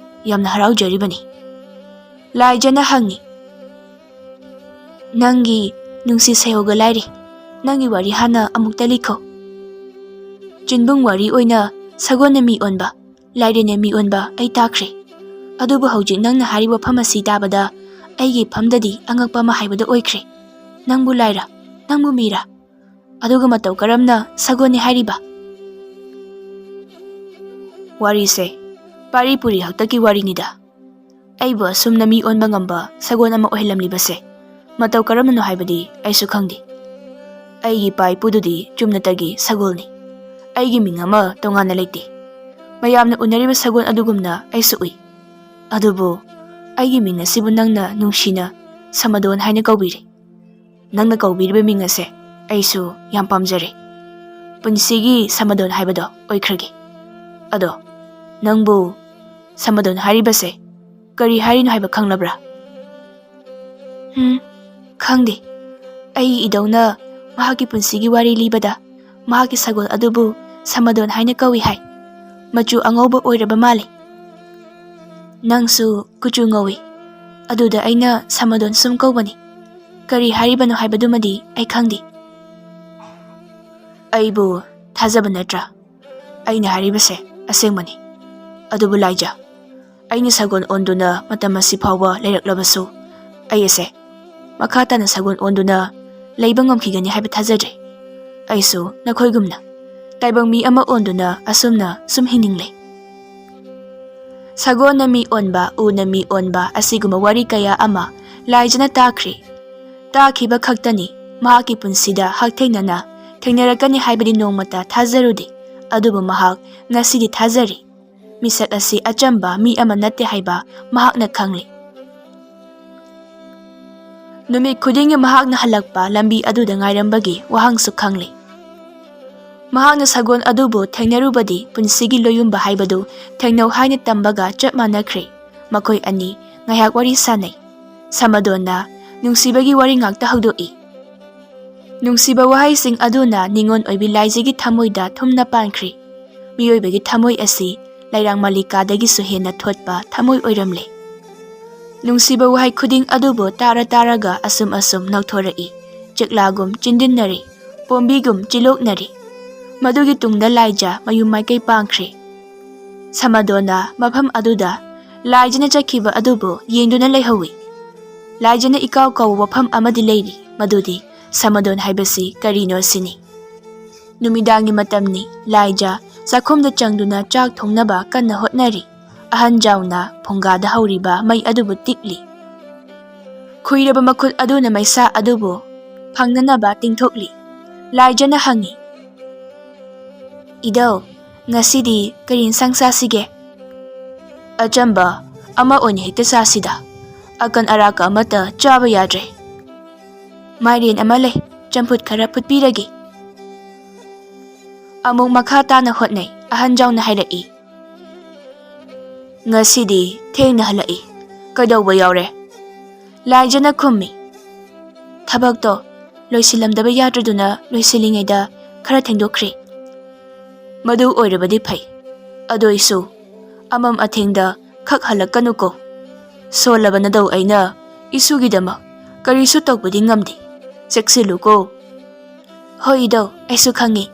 ꯌꯥꯝꯅ ꯍꯔꯥꯎꯖꯔꯤꯕꯅꯤ꯫" ꯂꯥꯏꯖꯅ ꯍꯪꯉꯤ, ꯅꯪꯒꯤ ꯅꯨꯡꯁꯤ ꯁꯩꯍꯧꯒ ꯂꯥꯏꯔꯤ꯫ ꯅꯪꯒꯤ ꯋꯥꯔꯤ ꯍꯥꯟꯅ ꯑꯃꯨꯛꯇ ꯂꯤꯈꯣ꯫ ꯆꯤꯟꯕꯨꯡ ꯋꯥꯔꯤ ꯑꯣꯏꯅ ꯁꯒꯣꯜꯅ ꯃꯤ ꯑꯣꯟꯕ, ꯂꯥꯏꯔꯦꯟꯅ ꯃꯤ ꯑꯣꯟꯕ ꯑꯩ ꯇꯥꯈ꯭ꯔꯦ꯫ ꯑꯗꯨꯕꯨ ꯍꯧꯖꯤꯛ ꯅꯪꯅ ꯍꯥꯏꯔꯤꯕ ꯋꯥꯐꯝ ꯑꯁꯤ ꯇꯥꯕꯗ ꯑꯩꯒꯤ ꯐꯝꯗꯗꯤ ꯑꯉꯛꯄ ꯑꯃ ꯍꯥꯏꯕꯗꯨ ꯑꯣꯏꯈ꯭ꯔꯦ꯫ ꯅꯪꯕꯨ ꯂꯥꯏꯔ? ꯅꯪꯕꯨ ꯃꯤꯔ? ꯑꯗꯨꯒ ꯃꯇꯧ ꯀꯔꯝꯅ ꯁꯒꯣꯜꯅꯤ ꯍꯥꯏꯔꯤꯕ? ꯋꯥꯔꯤꯁꯦ ꯄꯥꯔꯤ ꯄꯨꯔꯤ ꯍꯥꯛꯇꯛꯀꯤ ꯋꯥꯔꯤꯅꯤꯗ꯫ ꯑꯩꯕꯨ ꯑꯁꯨꯝꯅ ꯃꯤ ꯑꯣꯟꯕ ꯉꯝꯕ ꯁꯒꯣꯜ ꯑꯃ ꯑꯣꯏꯍꯜꯂꯝꯂꯤꯕꯁꯦ ꯃꯇꯧ ꯀꯔꯝꯅꯅꯣ ꯍꯥꯏꯕꯗꯤ ꯑꯩꯁꯨ ꯈꯪꯗꯦ꯫ ꯑꯩꯒꯤ ꯏꯄꯥ ꯏꯄꯨꯗꯨꯗꯤ ꯆꯨꯝꯅꯇꯒꯤ ꯁꯒꯣꯜꯅꯤ꯫ ꯑꯩꯒꯤ ꯃꯤꯡ ꯑꯃ ꯇꯣꯉꯥꯟꯅ ꯂꯩꯇꯦ꯫ ꯃꯌꯥꯝꯅ ꯎꯅꯔꯤꯕ ꯁꯒꯣꯜ ꯑꯗꯨꯒꯨꯝꯅ ꯑꯩꯁꯨ ꯎꯏ꯫ ꯑꯗꯨꯕꯨ ꯑꯩꯒꯤ ꯃꯤꯡ ꯑꯁꯤꯕꯨ ꯅꯪꯅ ꯅꯨꯡꯁꯤꯅ ꯁꯃꯗꯣꯟ ꯍꯥꯏꯅ ꯀꯧꯕꯤꯔꯦ꯫ ꯅꯪꯅ ꯀꯧꯕꯤꯔꯤꯕ ꯃꯤꯡ ꯑꯁꯦ ꯑꯩꯁꯨ ꯌꯥꯝ ꯄꯥꯝꯖꯔꯦ꯫ ꯄꯨꯟꯁꯤꯒꯤ ꯁꯃꯗꯣꯟ ꯍꯥꯏꯕꯗꯣ ꯑꯣꯏꯈ꯭ꯔꯒꯦ꯫ ꯑꯗꯣ ꯅꯪꯕꯨ ꯁꯃꯗꯣꯟ ꯍꯥꯏꯔꯤꯕꯁꯦ ꯀꯔꯤ ꯍꯥꯏꯔꯤꯅꯣ ꯍꯥꯏꯕ ꯈꯪꯂꯕ꯭ꯔꯥ? ꯎꯝ, ꯈꯪꯗꯦ꯫ ꯑꯩꯒꯤ ꯏꯙꯧꯅ ꯃꯍꯥꯛꯀꯤ ꯄꯨꯟꯁꯤꯒꯤ ꯋꯥꯔꯤ ꯂꯤꯕꯗ ꯃꯍꯥꯛꯀꯤ ꯁꯒꯣꯜ ꯑꯗꯨꯕꯨ ꯁꯃꯗꯣꯟ ꯍꯥꯏꯅ ꯀꯧꯏ ꯍꯥꯏ꯫ ꯃꯆꯨ ꯑꯉꯧꯕ ꯑꯣꯏꯔꯕ ꯃꯥꯜꯂꯤ꯫ ꯅꯪꯁꯨ ꯀꯨꯆꯨ ꯉꯧꯏ꯫ ꯑꯗꯨꯗ ꯑꯩꯅ ꯁꯃꯗꯣꯟ ꯁꯨꯝ ꯀꯧꯕꯅꯤ꯫ ꯀꯔꯤ ꯍꯥꯏꯔꯤꯕꯅꯣ ꯍꯥꯏꯕꯗꯨꯃꯗꯤ ꯑꯩ ꯈꯪꯗꯦ꯫ ꯑꯩꯕꯨ ꯊꯥꯖꯕ ꯅꯠꯇ꯭ꯔꯥ? ꯑꯩꯅ ꯍꯥꯏꯔꯤꯕꯁꯦ ꯑꯁꯦꯡꯕꯅꯤ꯫ ꯑꯗꯨꯕꯨ ꯂꯥꯏꯖ, ꯑꯩꯅ ꯁꯒꯣꯜ ꯑꯣꯟꯗꯨꯅ ꯃꯇꯝ ꯑꯁꯤ ꯐꯥꯎꯕ ꯂꯩꯔꯛꯂꯕꯁꯨ, ꯑꯩ ꯑꯁꯦ ꯃꯈꯥ ꯇꯥꯅ ꯁꯒꯣꯜ ꯑꯣꯟꯗꯨꯅ ꯂꯩꯕ ꯉꯝꯈꯤꯒꯅꯤ ꯍꯥꯏꯕ ꯊꯥꯖꯗ꯭ꯔꯦ꯫ ꯑꯩꯁꯨ ꯅꯈꯣꯏꯒꯨꯝꯅ ꯇꯥꯏꯕꯪ ꯃꯤ ꯑꯃ ꯑꯣꯟꯗꯨꯅ ꯑꯁꯨꯝꯅ ꯁꯨꯝ ꯍꯤꯡꯅꯤꯡꯂꯦ꯫ ꯁꯒꯣꯜꯅ ꯃꯤ ꯑꯣꯟꯕ, ꯎꯅ ꯃꯤ ꯑꯣꯟꯕ ꯑꯁꯤꯒꯨꯝꯕ ꯋꯥꯔꯤ ꯀꯌꯥ ꯑꯃ ꯂꯥꯏꯖꯅ ꯇꯥꯈ꯭ꯔꯦ꯫ ꯇꯥꯈꯤꯕ ꯈꯛꯇꯅꯤ, ꯃꯍꯥꯛꯀꯤ ꯄꯨꯟꯁꯤꯗ ꯍꯛꯊꯦꯡꯅꯅ ꯊꯦꯡꯅꯔꯛꯀꯅꯤ ꯍꯥꯏꯕꯗꯤ ꯅꯣꯡꯃꯇ ꯊꯥꯖꯔꯨꯗꯦ꯫ ꯑꯗꯨꯕꯨ ꯃꯍꯥꯛ ꯉꯁꯤꯗꯤ ꯊꯥꯖꯔꯤ꯫ ꯃꯤꯁꯛ ꯑꯁꯤ ꯑꯆꯝꯕ ꯃꯤ ꯑꯃ ꯅꯠꯇꯦ ꯍꯥꯏꯕ ꯃꯍꯥꯛꯅ ꯈꯪꯂꯤ꯫ ꯅꯨꯃꯤꯠ ꯈꯨꯗꯤꯡꯒꯤ ꯃꯍꯥꯛꯅ ꯍꯜꯂꯛꯄ ꯂꯝꯕꯤ ꯑꯗꯨꯗ ꯉꯥꯏꯔꯝꯕꯒꯤ ꯋꯥꯍꯪꯁꯨ ꯈꯪꯂꯤ꯫ ꯃꯍꯥꯛꯅ ꯁꯒꯣꯜ ꯑꯗꯨꯕꯨ ꯊꯦꯡꯅꯔꯨꯕꯗꯤ ꯄꯨꯟꯁꯤꯒꯤ ꯂꯣꯌꯨꯝꯕ ꯍꯥꯏꯕꯗꯨ ꯊꯦꯡꯅꯧ ꯍꯥꯏꯅ ꯇꯝꯕꯒ ꯆꯞ ꯃꯥꯟꯅꯈ꯭ꯔꯦ꯫ ꯃꯈꯣꯏ ꯑꯅꯤ ꯉꯥꯏꯍꯥꯛ ꯋꯥꯔꯤ ꯁꯥꯅꯩ꯫ ꯁꯃꯗꯣꯟꯅ ꯅꯨꯡꯁꯤꯕꯒꯤ ꯋꯥꯔꯤ ꯉꯥꯛꯇ ꯍꯧꯗꯣꯛꯏ꯫ ꯅꯨꯡꯁꯤꯕ ꯋꯥꯍꯩꯁꯤꯡ ꯑꯗꯨꯅ ꯅꯤꯉꯣꯜ ꯑꯣꯏꯕꯤ ꯂꯥꯏꯖꯒꯤ ꯊꯃꯣꯏꯗ ꯊꯨꯝꯅ ꯄꯥꯟꯈ꯭ꯔꯤ꯫ ꯃꯤꯑꯣꯏꯕꯒꯤ ꯊꯃꯣꯏ ꯑꯁꯤ ꯂꯩꯔꯥꯡ ꯃꯜꯂꯤꯀꯥꯗꯒꯤꯁꯨ ꯍꯦꯟꯅ ꯊꯣꯠꯄ ꯊꯃꯣꯏ ꯑꯣꯏꯔꯝꯂꯦ꯫ ꯅꯨꯡꯁꯤꯕ ꯋꯥꯍꯩ ꯈꯨꯗꯤꯡ ꯑꯗꯨꯕꯨ ꯇꯥꯔ ꯇꯥꯔꯒ ꯑꯁꯨꯝ ꯑꯁꯨꯝ ꯅꯧꯊꯣꯔꯛꯏ꯫ ꯆꯦꯛꯂꯥꯒꯨꯝ ꯆꯤꯟꯗꯤꯟꯅꯔꯤ, ꯄꯣꯝꯕꯤꯒꯨꯝ ꯆꯤꯂꯣꯛꯅꯔꯤ꯫ ꯃꯗꯨꯒꯤ ꯇꯨꯡꯗ ꯂꯥꯏꯖ ꯃꯌꯨꯝ ꯃꯥꯏꯀꯩ ꯄꯥꯡꯈ꯭ꯔꯦ꯫ ꯁꯃꯗꯣꯟꯅ ꯃꯐꯝ ꯑꯗꯨꯗ ꯂꯥꯏꯖꯅ ꯆꯠꯈꯤꯕ ꯑꯗꯨꯕꯨ ꯌꯦꯡꯗꯨꯅ ꯂꯩꯍꯧꯏ꯫ ꯂꯥꯏꯖꯅ ꯏꯀꯥꯎ ꯀꯥꯎꯕ ꯋꯥꯐꯝ ꯑꯃꯗꯤ ꯂꯩꯔꯤ, ꯃꯗꯨꯗꯤ ꯁꯃꯗꯣꯟ ꯍꯥꯏꯕꯁꯤ ꯀꯔꯤꯅꯣ ꯁꯤꯅꯤ꯫ ꯅꯨꯃꯤꯗꯥꯡꯒꯤ ꯃꯇꯝꯅꯤ꯫ ꯂꯥꯏꯖ ꯆꯥꯛꯈꯨꯝꯗ ꯆꯪꯗꯨꯅ ꯆꯥꯛ ꯊꯣꯡꯅꯕ ꯀꯟꯅ ꯍꯣꯠꯅꯔꯤ꯫ ꯑꯍꯟ ꯖꯥꯎꯅ ꯐꯨꯡꯒꯥꯗ ꯍꯧꯔꯤꯕ ꯃꯩ ꯑꯗꯨꯕꯨ ꯇꯤꯛꯂꯤ꯫ ꯈꯨꯏꯔꯕ ꯃꯈꯨꯠ ꯑꯗꯨꯅ ꯃꯩꯁꯥ ꯑꯗꯨꯕꯨ ꯐꯪꯅꯅꯕ ꯇꯤꯡꯊꯣꯛꯂꯤ꯫ ꯂꯥꯏꯖꯅ ꯍꯪꯉꯤ, "ꯏꯙꯧ, ꯉꯁꯤꯗꯤ ꯀꯔꯤ ꯏꯟꯁꯥꯡ ꯆꯥꯁꯤꯒꯦ?" "ꯑꯆꯝꯕ ꯑꯃ ꯑꯣꯏꯅ ꯍꯦꯛꯇ ꯆꯥꯁꯤꯗ꯫ ꯑꯀꯟ ꯑꯔꯥꯛꯀ ꯑꯃꯠꯇ ꯆꯥꯕ ꯌꯥꯗ꯭ꯔꯦ꯫ ꯃꯥꯏꯔꯦꯟ ꯑꯃ ꯂꯩ, ꯆꯝꯐꯨꯠ ꯈꯔ ꯐꯨꯠꯄꯤꯔꯒꯦ꯫" ꯑꯃꯨꯛ ꯃꯈꯥ ꯇꯥꯅ ꯍꯣꯠꯅꯩ꯫ ꯑꯍꯟ ꯖꯥꯎꯅ ꯍꯥꯏꯔꯛꯏ, "ꯉꯁꯤꯗꯤ ꯊꯦꯡꯅ ꯍꯜꯂꯛꯏ꯫ ꯀꯩꯗꯧꯕ ꯌꯥꯎꯔꯦ?" ꯂꯥꯏꯖꯅ ꯈꯨꯝꯃꯤ, "ꯊꯕꯛꯇꯣ ꯂꯣꯏꯁꯤꯜꯂꯝꯗꯕ ꯌꯥꯗ꯭ꯔꯗꯨꯅ ꯂꯣꯏꯁꯤꯜꯂꯤꯉꯩꯗ ꯈꯔ ꯊꯦꯡꯗꯣꯛꯈ꯭ꯔꯦ꯫ ꯃꯗꯨ ꯑꯣꯏꯔꯕꯗꯤ ꯐꯩ꯫ ꯑꯗꯨꯏꯁꯨ ꯑꯃꯝ ꯑꯊꯦꯡꯗ ꯈꯛ ꯍꯜꯂꯛꯀꯅꯨꯀꯣ꯫ ꯁꯣꯜꯂꯕ ꯅꯗꯧ ꯑꯩꯅ ꯏꯁꯨꯒꯤꯗꯃꯛ ꯀꯔꯤꯁꯨ ꯇꯧꯕꯗꯤ ꯉꯝꯗꯦ꯫ ꯆꯦꯛꯁꯤꯜꯂꯨꯀꯣ꯫" "ꯍꯣꯏ ꯏꯙꯧ, ꯑꯩꯁꯨ ꯈꯪꯉꯤ꯫"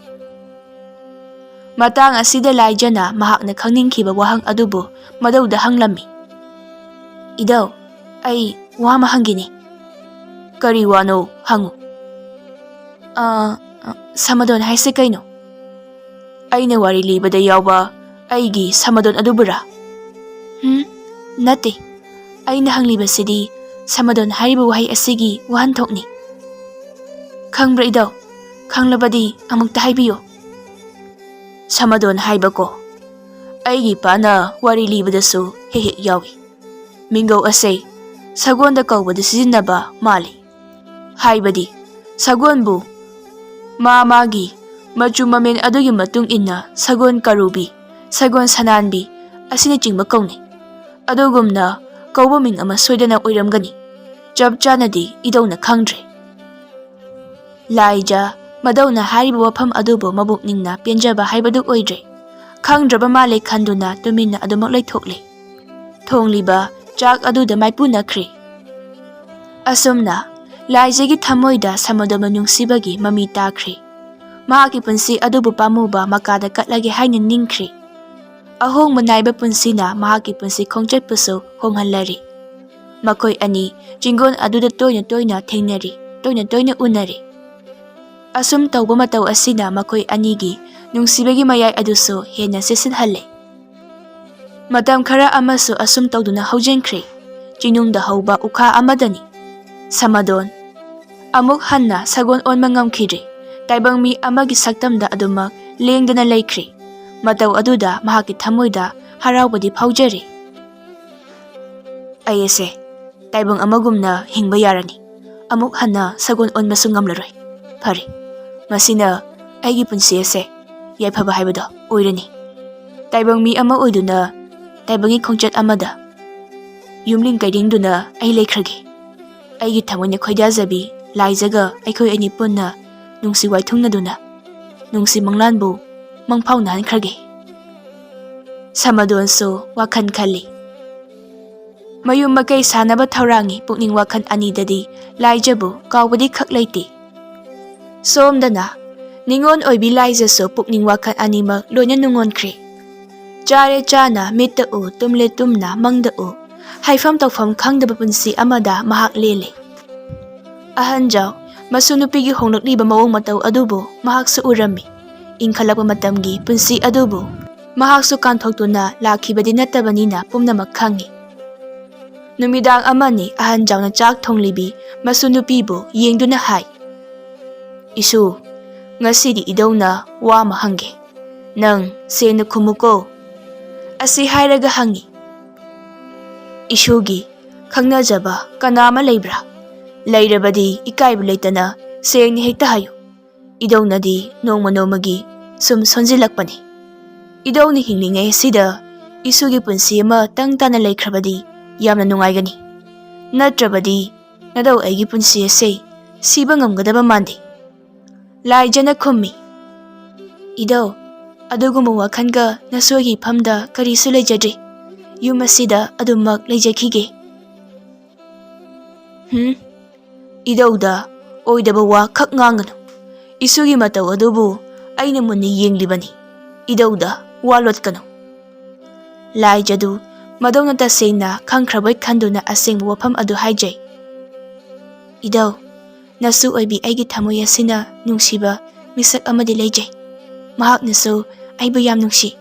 ꯃꯇꯥꯡ ꯑꯁꯤꯗ ꯂꯥꯏꯖꯅ ꯃꯍꯥꯛꯅ ꯈꯪꯅꯤꯡꯈꯤꯕ ꯋꯥꯍꯪ ꯑꯗꯨꯕꯨ ꯃꯗꯧꯗ ꯍꯪꯂꯝꯃꯤ꯫ "ꯏꯙꯧ, ꯑꯩ ꯋꯥ ꯑꯃ ꯍꯪꯒꯦꯅꯦ꯫" "ꯀꯔꯤ ꯋꯥꯅꯣ? ꯍꯪꯉꯨ꯫" "ꯑ, ꯑ, ꯁꯃꯗꯣꯟ ꯍꯥꯏꯁꯦ ꯀꯩꯅꯣ?" "ꯑꯩꯅ ꯋꯥꯔꯤ ꯂꯤꯕꯗ ꯌꯥꯎꯕ ꯑꯩꯒꯤ ꯁꯃꯗꯣꯟ ꯑꯗꯨꯕꯨꯔꯥ?" "ꯎꯝ, ꯅꯠꯇꯦ꯫ ꯑꯩꯅ ꯍꯪꯂꯤꯕꯁꯤꯗꯤ ꯁꯃꯗꯣꯟ ꯍꯥꯏꯔꯤꯕ ꯋꯥꯍꯩ ꯑꯁꯤꯒꯤ ꯋꯥꯍꯟꯊꯣꯛꯅꯤ꯫ ꯈꯪꯕ꯭ꯔꯥ ꯏꯙꯧ? ꯈꯪꯂꯕꯗꯤ ꯑꯃꯨꯛꯇ ꯍꯥꯏꯕꯤꯌꯨ꯫" "ꯁꯃꯗꯣꯟ ꯍꯥꯏꯕꯀꯣ, ꯑꯩꯒꯤ ꯏꯄꯥꯅ ꯋꯥꯔꯤ ꯂꯤꯕꯗꯁꯨ ꯍꯦꯛ ꯍꯦꯛ ꯌꯥꯎꯏ꯫ ꯃꯤꯡꯒꯧ ꯑꯁꯦ ꯁꯒꯣꯜꯗ ꯀꯧꯕꯗ ꯁꯤꯖꯤꯟꯅꯕ ꯃꯥꯜꯂꯤ꯫ ꯍꯥꯏꯕꯗꯤ ꯁꯒꯣꯜꯕꯨ ꯃꯥ ꯃꯥꯒꯤ ꯃꯆꯨ ꯃꯃꯦꯟ ꯑꯗꯨꯒꯤ ꯃꯇꯨꯡ ꯏꯟꯅ ꯁꯒꯣꯜ ꯀꯔꯨꯕꯤ, ꯁꯒꯣꯜ ꯁꯅꯥꯟꯕꯤ ꯑꯁꯤꯅꯆꯤꯡꯕ ꯀꯧꯅꯩ꯫ ꯑꯗꯨꯒꯨꯝꯅ ꯀꯧꯕ ꯃꯤꯡ ꯑꯃ ꯁꯣꯏꯗꯅ ꯑꯣꯏꯔꯝꯒꯅꯤ꯫ ꯆꯞ ꯆꯥꯅꯗꯤ ꯏꯙꯧꯅ ꯈꯪꯗ꯭ꯔꯦ꯫" ꯂꯥꯏꯖ ꯃꯗꯧꯅ ꯍꯥꯏꯔꯤꯕ ꯋꯥꯐꯝ ꯑꯗꯨꯕꯨ ꯃꯕꯨꯛꯅꯤꯡꯅ ꯄꯦꯟꯖꯕ ꯍꯥꯏꯕꯗꯨ ꯑꯣꯏꯗ꯭ꯔꯦ꯫ ꯈꯪꯗ꯭ꯔꯕ ꯃꯥꯜꯂꯦ ꯈꯟꯗꯨꯅ ꯇꯨꯃꯤꯟꯅ ꯑꯗꯨꯃꯛ ꯂꯩꯊꯣꯛꯂꯦ꯫ ꯊꯣꯡꯂꯤꯕ ꯆꯥꯛ ꯑꯗꯨꯗ ꯃꯥꯏꯄꯨꯅꯈ꯭ꯔꯦ꯫ ꯑꯁꯨꯝꯅ ꯂꯥꯏꯖꯒꯤ ꯊꯃꯣꯏꯗ ꯁꯃꯗꯣꯟꯕꯨ ꯅꯨꯡꯁꯤꯕꯒꯤ ꯃꯃꯤ ꯇꯥꯈ꯭ꯔꯦ꯫ ꯃꯍꯥꯛꯀꯤ ꯄꯨꯟꯁꯤ ꯑꯗꯨꯕꯨ ꯄꯥꯝꯃꯨꯕ ꯃꯀꯥꯗ ꯀꯠꯂꯒꯦ ꯍꯥꯏꯅ ꯅꯤꯡꯈ꯭ꯔꯦ꯫ ꯑꯍꯣꯡꯕ ꯅꯥꯏꯕ ꯄꯨꯟꯁꯤꯅ ꯃꯍꯥꯛꯀꯤ ꯄꯨꯟꯁꯤ ꯈꯣꯡꯆꯠꯄꯨꯁꯨ ꯍꯣꯡꯍꯜꯂꯔꯤ꯫ ꯃꯈꯣꯏ ꯑꯅꯤ ꯆꯤꯡꯒꯣꯟ ꯑꯗꯨꯗ ꯇꯣꯏꯅ ꯇꯣꯏꯅ ꯊꯦꯡꯅꯔꯤ, ꯇꯣꯏꯅ ꯇꯣꯏꯅ ꯎꯅꯔꯤ꯫ ꯑꯁꯨꯝ ꯇꯧꯕ ꯃꯇꯧ ꯑꯁꯤꯅ ꯃꯈꯣꯏ ꯑꯅꯤꯒꯤ ꯅꯨꯡꯁꯤꯕꯒꯤ ꯃꯌꯥꯏ ꯑꯗꯨꯁꯨ ꯍꯦꯟꯅ ꯆꯦꯠꯁꯤꯜꯍꯜꯂꯦ꯫ ꯃꯇꯝ ꯈꯔ ꯑꯃꯁꯨ ꯑꯁꯨꯝ ꯇꯧꯗꯨꯅ ꯍꯧꯖꯤꯟꯈ꯭ꯔꯦ꯫ ꯆꯤꯡꯅꯨꯡꯗ ꯍꯧꯕ ꯎꯈꯥ ꯑꯃꯗꯅꯤ꯫ ꯁꯃꯗꯣꯟ ꯑꯃꯨꯛ ꯍꯟꯅ ꯁꯒꯣꯜ ꯑꯣꯟꯕ ꯉꯝꯈꯤꯗ꯭ꯔꯦ꯫ ꯇꯥꯏꯕꯪ ꯃꯤ ꯑꯃꯒꯤ ꯁꯛꯇꯝꯗ ꯑꯗꯨꯃꯛ ꯂꯦꯡꯗꯅ ꯂꯩꯈ꯭ꯔꯦ꯫ ꯃꯇꯧ ꯑꯗꯨꯗ ꯃꯍꯥꯛꯀꯤ ꯊꯃꯣꯏꯗ ꯍꯔꯥꯎꯕꯗꯤ ꯐꯥꯎꯖꯔꯦ꯫ "ꯑꯩ ꯑꯁꯦ ꯇꯥꯏꯕꯪ ꯑꯃꯒꯨꯝꯅ ꯍꯤꯡꯕ ꯌꯥꯔꯅꯤ꯫ ꯑꯃꯨꯛ ꯍꯟꯅ ꯁꯒꯣꯜ ꯑꯣꯟꯕꯁꯨ ꯉꯝꯂꯔꯣꯏ꯫ ꯐꯔꯦ, ꯃꯁꯤꯅ ꯑꯩꯒꯤ ꯄꯨꯟꯁꯤ ꯑꯁꯦ ꯌꯥꯏꯐꯕ ꯍꯥꯏꯕꯗꯣ ꯑꯣꯏꯔꯅꯤ꯫ ꯇꯥꯏꯕꯪ ꯃꯤ ꯑꯃ ꯑꯣꯏꯗꯨꯅ ꯇꯥꯏꯕꯪꯒꯤ ꯈꯣꯡꯆꯠ ꯑꯃꯗ ꯌꯨꯝꯂꯤꯡ ꯀꯩꯔꯤꯡꯗꯨꯅ ꯑꯩ ꯂꯩꯈ꯭ꯔꯒꯦ꯫ ꯑꯩꯒꯤ ꯊꯃꯣꯏꯅ ꯈꯣꯏꯗꯥꯖꯕꯤ ꯂꯥꯏꯖꯒ ꯑꯩꯈꯣꯏ ꯑꯅꯤ ꯄꯨꯟꯅ ꯅꯨꯡꯁꯤ ꯋꯥꯏꯊꯨꯡꯅꯗꯨꯅ ꯅꯨꯡꯁꯤ ꯃꯪꯂꯥꯟꯕꯨ ꯃꯪꯐꯥꯎꯅꯍꯟꯈ꯭ꯔꯒꯦ꯫" ꯁꯃꯗꯣꯟꯁꯨ ꯋꯥꯈꯜ ꯈꯜꯂꯤ꯫ ꯃꯌꯨꯝ ꯃꯀꯩ ꯁꯥꯅꯕ ꯊꯧꯔꯥꯡꯉꯤ ꯄꯨꯛꯅꯤꯡ ꯋꯥꯈꯜ ꯑꯅꯤꯗꯗꯤ ꯂꯥꯏꯖꯕꯨ ꯀꯥꯎꯕꯗꯤ ꯈꯛ ꯂꯩꯇꯦ꯫ ꯁꯣꯝꯗꯅ ꯅꯤꯉꯣꯜ ꯑꯣꯏꯕꯤ ꯂꯥꯏꯖꯁꯨ ꯄꯨꯛꯅꯤꯡ ꯋꯥꯈꯜ ꯑꯅꯤꯃꯛ ꯂꯣꯏꯅ ꯅꯨꯡꯉꯣꯟꯈ꯭ꯔꯦ꯫ ꯆꯥꯔꯦ ꯆꯥꯅ ꯃꯤꯠꯇ ꯎ, ꯇꯨꯝꯂꯦ ꯇꯨꯝꯅ ꯃꯪꯗ ꯎ, ꯍꯥꯏꯐꯝ ꯇꯧꯐꯝ ꯈꯪꯗꯕ ꯄꯨꯟꯁꯤ ꯑꯃꯗ ꯃꯍꯥꯛ ꯂꯦꯜꯂꯤ꯫ ꯑꯍꯟꯖꯥꯎ ꯃꯁꯨ ꯅꯨꯄꯤꯒꯤ ꯍꯣꯡꯂꯛꯂꯤꯕ ꯃꯑꯣꯡ ꯃꯇꯧ ꯑꯗꯨꯕꯨ ꯃꯍꯥꯛꯁꯨ ꯎꯔꯝꯃꯤ꯫ ꯏꯟꯈꯠꯂꯛꯄ ꯃꯇꯝꯒꯤ ꯄꯨꯟꯁꯤ ꯑꯗꯨꯕꯨ ꯃꯍꯥꯛꯁꯨ ꯀꯥꯟꯊꯣꯛꯇꯨꯅ ꯂꯥꯛꯈꯤꯕꯗꯤ ꯅꯠꯇꯕꯅꯤꯅ ꯄꯨꯝꯅꯃꯛ ꯈꯪꯉꯤ꯫ ꯅꯨꯃꯤꯗꯥꯡ ꯑꯃꯅꯤ ꯑꯍꯟꯖꯥꯎꯅ ꯆꯥꯛ ꯊꯣꯡꯂꯤꯕꯤ ꯃꯁꯨ ꯅꯨꯄꯤꯕꯨ ꯌꯦꯡꯗꯨꯅ ꯍꯥꯏ, "ꯏꯁꯨ, ꯉꯁꯤꯗꯤ ꯏꯙꯧꯅ ꯋꯥ ꯑꯃ ꯍꯪꯒꯦ꯫ ꯅꯪ ꯁꯦꯡꯅ ꯈꯨꯝꯃꯨꯀꯣ꯫" ꯑꯁꯤ ꯍꯥꯏꯔꯒ ꯍꯪꯉꯤ, "ꯏꯁꯨꯒꯤ ꯈꯪꯅꯖꯕ ꯀꯅꯥ ꯑꯃ ꯂꯩꯕ꯭ꯔꯥ? ꯂꯩꯔꯕꯗꯤ ꯏꯀꯥꯏꯕ ꯂꯩꯇꯅ ꯁꯦꯡꯅ ꯍꯦꯛꯇ ꯍꯥꯏꯌꯨ꯫ ꯏꯙꯧꯅꯗꯤ ꯅꯣꯡꯃ ꯅꯣꯡꯃꯒꯤ ꯁꯨꯝ ꯁꯣꯟꯖꯤꯜꯂꯛꯄꯅꯤ꯫ ꯏꯙꯧꯅ ꯍꯤꯡꯂꯤꯉꯩ ꯑꯁꯤꯗ ꯏꯁꯨꯒꯤ ꯄꯨꯟꯁꯤ ꯑꯃ ꯇꯪ ꯇꯥꯅ ꯂꯩꯈ꯭ꯔꯕꯗꯤ ꯌꯥꯝꯅ ꯅꯨꯡꯉꯥꯏꯒꯅꯤ꯫ ꯅꯠꯇ꯭ꯔꯕꯗꯤ ꯅꯙꯧ ꯑꯩꯒꯤ ꯄꯨꯟꯁꯤ ꯑꯁꯦ ꯁꯤꯕ ꯉꯝꯒꯗꯕ ꯃꯥꯟꯗꯦ꯫" ꯂꯥꯏꯖꯅ ꯈꯨꯝꯃꯤ, "ꯏꯙꯧ, ꯑꯗꯨꯒꯨꯝꯕ ꯋꯥꯈꯜꯒ ꯅꯁꯣꯏꯒꯤ ꯏꯐꯝꯗ ꯀꯔꯤꯁꯨ ꯂꯩꯖꯗ꯭ꯔꯤ꯫ ꯌꯨꯝ ꯑꯁꯤꯗ ꯑꯗꯨꯃꯛ ꯂꯩꯖꯈꯤꯒꯦ꯫ ꯍꯨꯝ? ꯏꯙꯧꯗ ꯑꯣꯏꯗꯕ ꯋꯥ ꯈꯛ ꯉꯥꯡꯒꯅꯨ꯫ ꯏꯁꯨꯒꯤ ꯃꯇꯧ ꯑꯗꯨꯕꯨ ꯑꯩꯅ ꯃꯨꯟꯅ ꯌꯦꯡꯂꯤꯕꯅꯤ꯫ ꯏꯙꯧꯗ ꯋꯥ ꯂꯣꯠꯀꯅꯨ꯫ ꯂꯥꯏꯖꯗꯨ ꯃꯗꯧꯅ ꯇꯁꯦꯡꯅ ꯈꯪꯈ꯭ꯔꯕꯣꯏ ꯈꯟꯗꯨꯅ ꯑꯁꯦꯡꯕ ꯋꯥꯐꯝ ꯑꯗꯨ ꯍꯥꯏꯖꯩ꯫ ꯏꯙꯧ, ꯅꯁꯨ ꯑꯣꯏꯕꯤ ꯑꯩꯒꯤ ꯊꯃꯣꯏ ꯑꯁꯤꯅ ꯅꯨꯡꯁꯤꯕ ꯃꯤꯁꯛ ꯑꯃꯗꯤ ꯂꯩꯖꯩ꯫ ꯃꯍꯥꯛꯅꯁꯨ ꯑꯩꯕꯨ ꯌꯥꯝ ꯅꯨꯡꯁꯤ꯫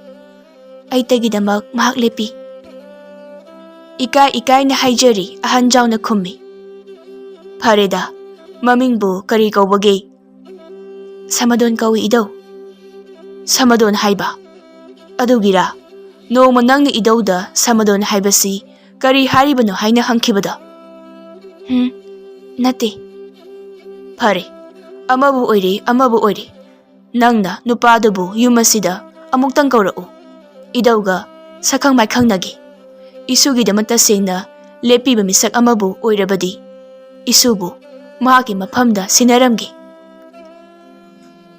ꯑꯩꯇꯒꯤꯗꯃꯛ ꯃꯍꯥꯛ ꯂꯦꯞꯄꯤ꯫ ꯏꯀꯥꯏ ꯏꯀꯥꯏꯅ ꯍꯥꯏꯖꯔꯤ, ꯑꯍꯟ ꯖꯥꯎꯅ ꯈꯨꯝꯃꯤ꯫ ꯐꯔꯦꯗ, ꯃꯃꯤꯡꯕꯨ ꯀꯔꯤ ꯀꯧꯕꯒꯦ? ꯁꯃꯗꯣꯟ ꯀꯧꯏ, ꯏꯙꯧ꯫ ꯁꯃꯗꯣꯟ ꯍꯥꯏꯕ? ꯑꯗꯨꯒꯤꯔꯥ ꯅꯣꯡꯃ ꯅꯪꯅ ꯏꯙꯧꯗ ꯁꯃꯗꯣꯟ ꯍꯥꯏꯕꯁꯤ ꯀꯔꯤ ꯍꯥꯏꯔꯤꯕꯅꯣ ꯍꯥꯏꯅ ꯍꯪꯈꯤꯕꯗꯣ? ꯎꯝ, ꯅꯠꯇꯦ꯫ ꯐꯔꯦ, ꯑꯃꯕꯨ ꯑꯣꯏꯔꯦ, ꯑꯃꯕꯨ ꯑꯣꯏꯔꯦ꯫ ꯅꯪꯅ ꯅꯨꯄꯥꯗꯨꯕꯨ ꯌꯨꯝ ꯑꯁꯤꯗ ꯑꯃꯨꯛꯇꯪ ꯀꯧꯔꯛꯎ꯫ ꯏꯙꯧꯒ ꯁꯛꯈꯪ ꯃꯥꯏꯈꯪꯅꯒꯦ꯫ ꯏꯁꯨꯒꯤꯗꯃꯛ ꯇꯁꯦꯡꯅ ꯂꯦꯞꯄꯤꯕ ꯃꯤꯁꯛ ꯑꯃꯕꯨ ꯑꯣꯏꯔꯕꯗꯤ ꯏꯁꯨꯕꯨ ꯃꯍꯥꯛꯀꯤ ꯃꯐꯝꯗ ꯁꯤꯟꯅꯔꯝꯒꯦ꯫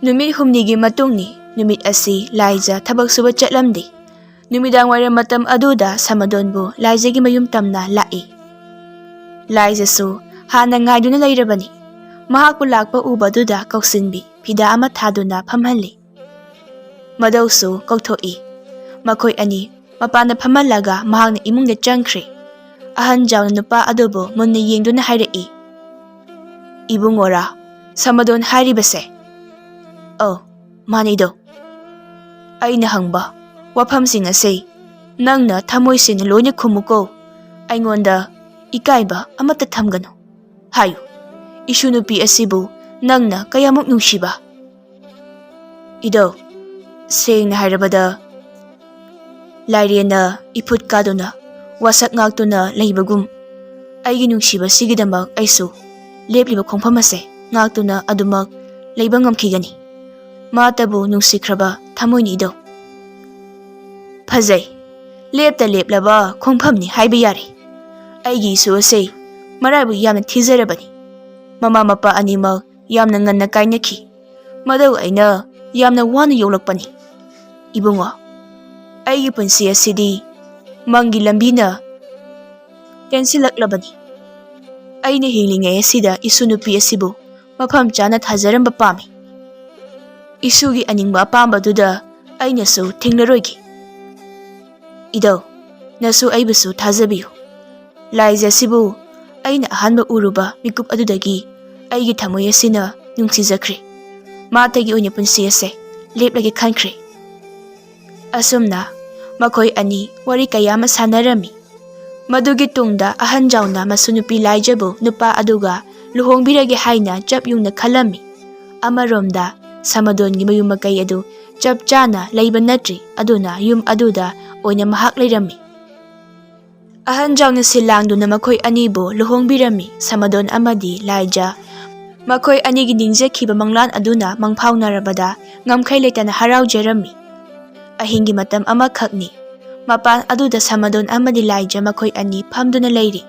ꯅꯨꯃꯤꯠ ꯍꯨꯝꯅꯤꯒꯤ ꯃꯇꯨꯡꯅꯤ꯫ ꯅꯨꯃꯤꯠ ꯑꯁꯤ ꯂꯥꯏꯖ ꯊꯕꯛ ꯁꯨꯕ ꯆꯠꯂꯝꯗꯦ꯫ ꯅꯨꯃꯤꯗꯥꯡ ꯋꯥꯏꯔꯝ ꯃꯇꯝ ꯑꯗꯨꯗ ꯁꯃꯗꯣꯟꯕꯨ ꯂꯥꯏꯖꯒꯤ ꯃꯌꯨꯝ ꯇꯝꯅ ꯂꯥꯛꯏ꯫ ꯂꯥꯏꯖꯁꯨ ꯍꯥꯟꯅ ꯉꯥꯏꯗꯨꯅ ꯂꯩꯔꯕꯅꯤ꯫ ꯃꯍꯥꯛꯄꯨ ꯂꯥꯛꯄ ꯎꯕꯗꯨꯗ ꯀꯧꯁꯤꯟꯕꯤ ꯐꯤꯗꯥ ꯑꯃ ꯊꯥꯗꯨꯅ ꯐꯝꯍꯜꯂꯤ꯫ ꯃꯗꯧꯁꯨ ꯀꯧꯊꯣꯛꯏ꯫ ꯃꯈꯣꯏ ꯑꯅꯤ ꯃꯄꯥꯟꯗ ꯐꯝꯍꯜꯂꯒ ꯃꯍꯥꯛꯅ ꯏꯃꯨꯡꯗ ꯆꯪꯈ꯭ꯔꯦ꯫ ꯑꯍꯟ ꯖꯥꯎꯅ ꯅꯨꯄꯥ ꯑꯗꯨꯕꯨ ꯃꯨꯟꯅ ꯌꯦꯡꯗꯨꯅ ꯍꯥꯏꯔꯛꯏ, "ꯏꯕꯨꯡꯉꯣꯔꯥ ꯁꯃꯗꯣꯟ ꯍꯥꯏꯔꯤꯕꯁꯦ?" "ꯑꯧ, ꯃꯥꯅꯤꯗꯣ꯫ ꯑꯩꯅ ꯍꯪꯕ ꯋꯥꯐꯝꯁꯤꯡ ꯑꯁꯦ ꯅꯪꯅ ꯊꯃꯣꯏ ꯁꯦꯡꯅ ꯂꯣꯏꯅ ꯈꯨꯝꯃꯨꯀꯣ꯫ ꯑꯩꯉꯣꯟꯗ ꯏꯀꯥꯏꯕ ꯑꯃꯠꯇ ꯊꯝꯒꯅꯨ꯫ ꯍꯥꯏꯌꯨ, ꯏꯁꯨ ꯅꯨꯄꯤ ꯑꯁꯤꯕꯨ ꯅꯪꯅ ꯀꯌꯥꯃꯨꯛ ꯅꯨꯡꯁꯤꯕ?" "ꯏꯙꯧ, ꯁꯦꯡꯅ ꯍꯥꯏꯔꯕꯗ, ꯂꯥꯏꯔꯦꯟꯅ ꯏꯐꯨꯠ ꯀꯥꯗꯨꯅ ꯋꯥꯁꯛ ꯉꯥꯛꯇꯨꯅ ꯂꯩꯕꯒꯨꯝ, ꯑꯩꯒꯤ ꯅꯨꯡꯁꯤꯕꯁꯤꯒꯤꯗꯃꯛ ꯑꯩꯁꯨ ꯂꯦꯞꯂꯤꯕ ꯈꯣꯡꯐꯝ ꯑꯁꯦ ꯉꯥꯛꯇꯨꯅ ꯑꯗꯨꯃꯛ ꯂꯩꯕ ꯉꯝꯈꯤꯒꯅꯤ꯫ ꯃꯥꯇꯕꯨ ꯅꯨꯡꯁꯤꯈ꯭ꯔꯕ ꯊꯃꯣꯏꯅꯤ, ꯏꯙꯧ꯫" "ꯐꯖꯩ꯫ ꯂꯦꯞꯇ ꯂꯦꯞꯂꯕ ꯈꯣꯡꯐꯝꯅꯤ ꯍꯥꯏꯕ ꯌꯥꯔꯦ꯫ ꯑꯩꯒꯤ ꯏꯁꯨ ꯑꯁꯦ ꯃꯔꯥꯏꯕꯛ ꯌꯥꯝꯅ ꯊꯤꯖꯔꯕꯅꯤ꯫ ꯃꯃꯥ ꯃꯄꯥ ꯑꯅꯤꯃꯛ ꯌꯥꯝꯅ ꯉꯟꯅ ꯀꯥꯏꯅꯈꯤ꯫ ꯃꯗꯧ ꯑꯩꯅ ꯌꯥꯝꯅ ꯋꯥꯅ ꯌꯣꯛꯂꯛꯄꯅꯤ꯫ ꯏꯕꯨꯡꯉꯣ, ꯑꯩꯒꯤ ꯄꯨꯟꯁꯤ ꯑꯁꯤꯗꯤ ꯃꯪꯒꯤ ꯂꯝꯕꯤꯅ ꯇꯦꯟꯁꯤꯜꯂꯛꯂꯕꯅꯤ꯫ ꯑꯩꯅ ꯍꯤꯡꯂꯤꯉꯩ ꯑꯁꯤꯗ ꯏꯁꯨ ꯅꯨꯄꯤ ꯑꯁꯤꯕꯨ ꯃꯐꯝ ꯆꯥꯅ ꯊꯥꯖꯔꯝꯕ ꯄꯥꯝꯃꯤ꯫ ꯏꯁꯨꯒꯤ ꯑꯅꯤꯡꯕ ꯑꯄꯥꯝꯕꯗꯨꯗ ꯑꯩꯅꯁꯨ ꯊꯤꯡꯂꯔꯣꯏꯒꯦ꯫ ꯏꯙꯧ, ꯅꯁꯨ ꯑꯩꯕꯨꯁꯨ ꯊꯥꯖꯕꯤꯌꯨ꯫ ꯂꯥꯏꯖ ꯑꯁꯤꯕꯨ ꯑꯩꯅ ꯑꯍꯥꯟꯕ ꯎꯔꯨꯕ ꯃꯤꯀꯨꯞ ꯑꯗꯨꯗꯒꯤ ꯑꯩꯒꯤ ꯊꯃꯣꯏ ꯑꯁꯤꯅ ꯅꯨꯡꯁꯤꯖꯈ꯭ꯔꯦ꯫ ꯃꯥꯇꯒꯤ ꯑꯣꯏꯅ ꯄꯨꯟꯁꯤ ꯑꯁꯦ ꯂꯦꯞꯂꯒꯦ ꯈꯟꯈ꯭ꯔꯦ꯫ ꯑꯁꯨꯝꯅ ꯃꯈꯣꯏ ꯑꯅꯤ ꯋꯥꯔꯤ ꯀꯌꯥ ꯑꯃ ꯁꯥꯟꯅꯔꯝꯃꯤ꯫ ꯃꯗꯨꯒꯤ ꯇꯨꯡꯗ ꯑꯍꯟ ꯖꯥꯎꯅ ꯃꯁꯨ ꯅꯨꯄꯤ ꯂꯥꯏꯖꯕꯨ ꯅꯨꯄꯥ ꯑꯗꯨꯒ ꯂꯨꯍꯣꯡꯕꯤꯔꯒꯦ ꯍꯥꯏꯅ ꯆꯞ ꯌꯨꯡꯅ ꯈꯜꯂꯝꯃꯤ꯫ ꯑꯃꯔꯣꯝꯗ ꯁꯃꯗꯣꯟꯒꯤ ꯃꯌꯨꯝ ꯃꯀꯩ ꯑꯗꯨ ꯆꯞ ꯆꯥꯅ ꯂꯩꯕ ꯅꯠꯇ꯭ꯔꯤ, ꯑꯗꯨꯅ ꯌꯨꯝ ꯑꯗꯨꯗ ꯑꯣꯏꯅ ꯃꯍꯥꯛ ꯂꯩꯔꯝꯃꯤ꯫ ꯑꯍꯟ ꯖꯥꯎꯅ ꯁꯤꯜ ꯂꯥꯡꯗꯨꯅ ꯃꯈꯣꯏ ꯑꯅꯤꯕꯨ ꯂꯨꯍꯣꯡꯕꯤꯔꯝꯃꯤ꯫ ꯁꯃꯗꯣꯟ ꯑꯃꯗꯤ ꯂꯥꯏꯖ ꯃꯈꯣꯏ ꯑꯅꯤꯒꯤ ꯅꯤꯡꯖꯈꯤꯕ ꯃꯪꯂꯥꯟ ꯑꯗꯨꯅ ꯃꯪꯐꯥꯎꯅꯔꯕꯗ ꯉꯝꯈꯩ ꯂꯩꯇꯅ ꯍꯔꯥꯎꯖꯔꯝꯃꯤ꯫ ꯑꯍꯤꯡꯒꯤ ꯃꯇꯝ ꯑꯃꯈꯛꯅꯤ꯫ ꯃꯄꯥꯟ ꯑꯗꯨꯗ ꯁꯃꯗꯣꯟ ꯑꯃꯗꯤ ꯂꯥꯏꯖ ꯃꯈꯣꯏ ꯑꯅꯤ ꯐꯝꯗꯨꯅ ꯂꯩꯔꯤ꯫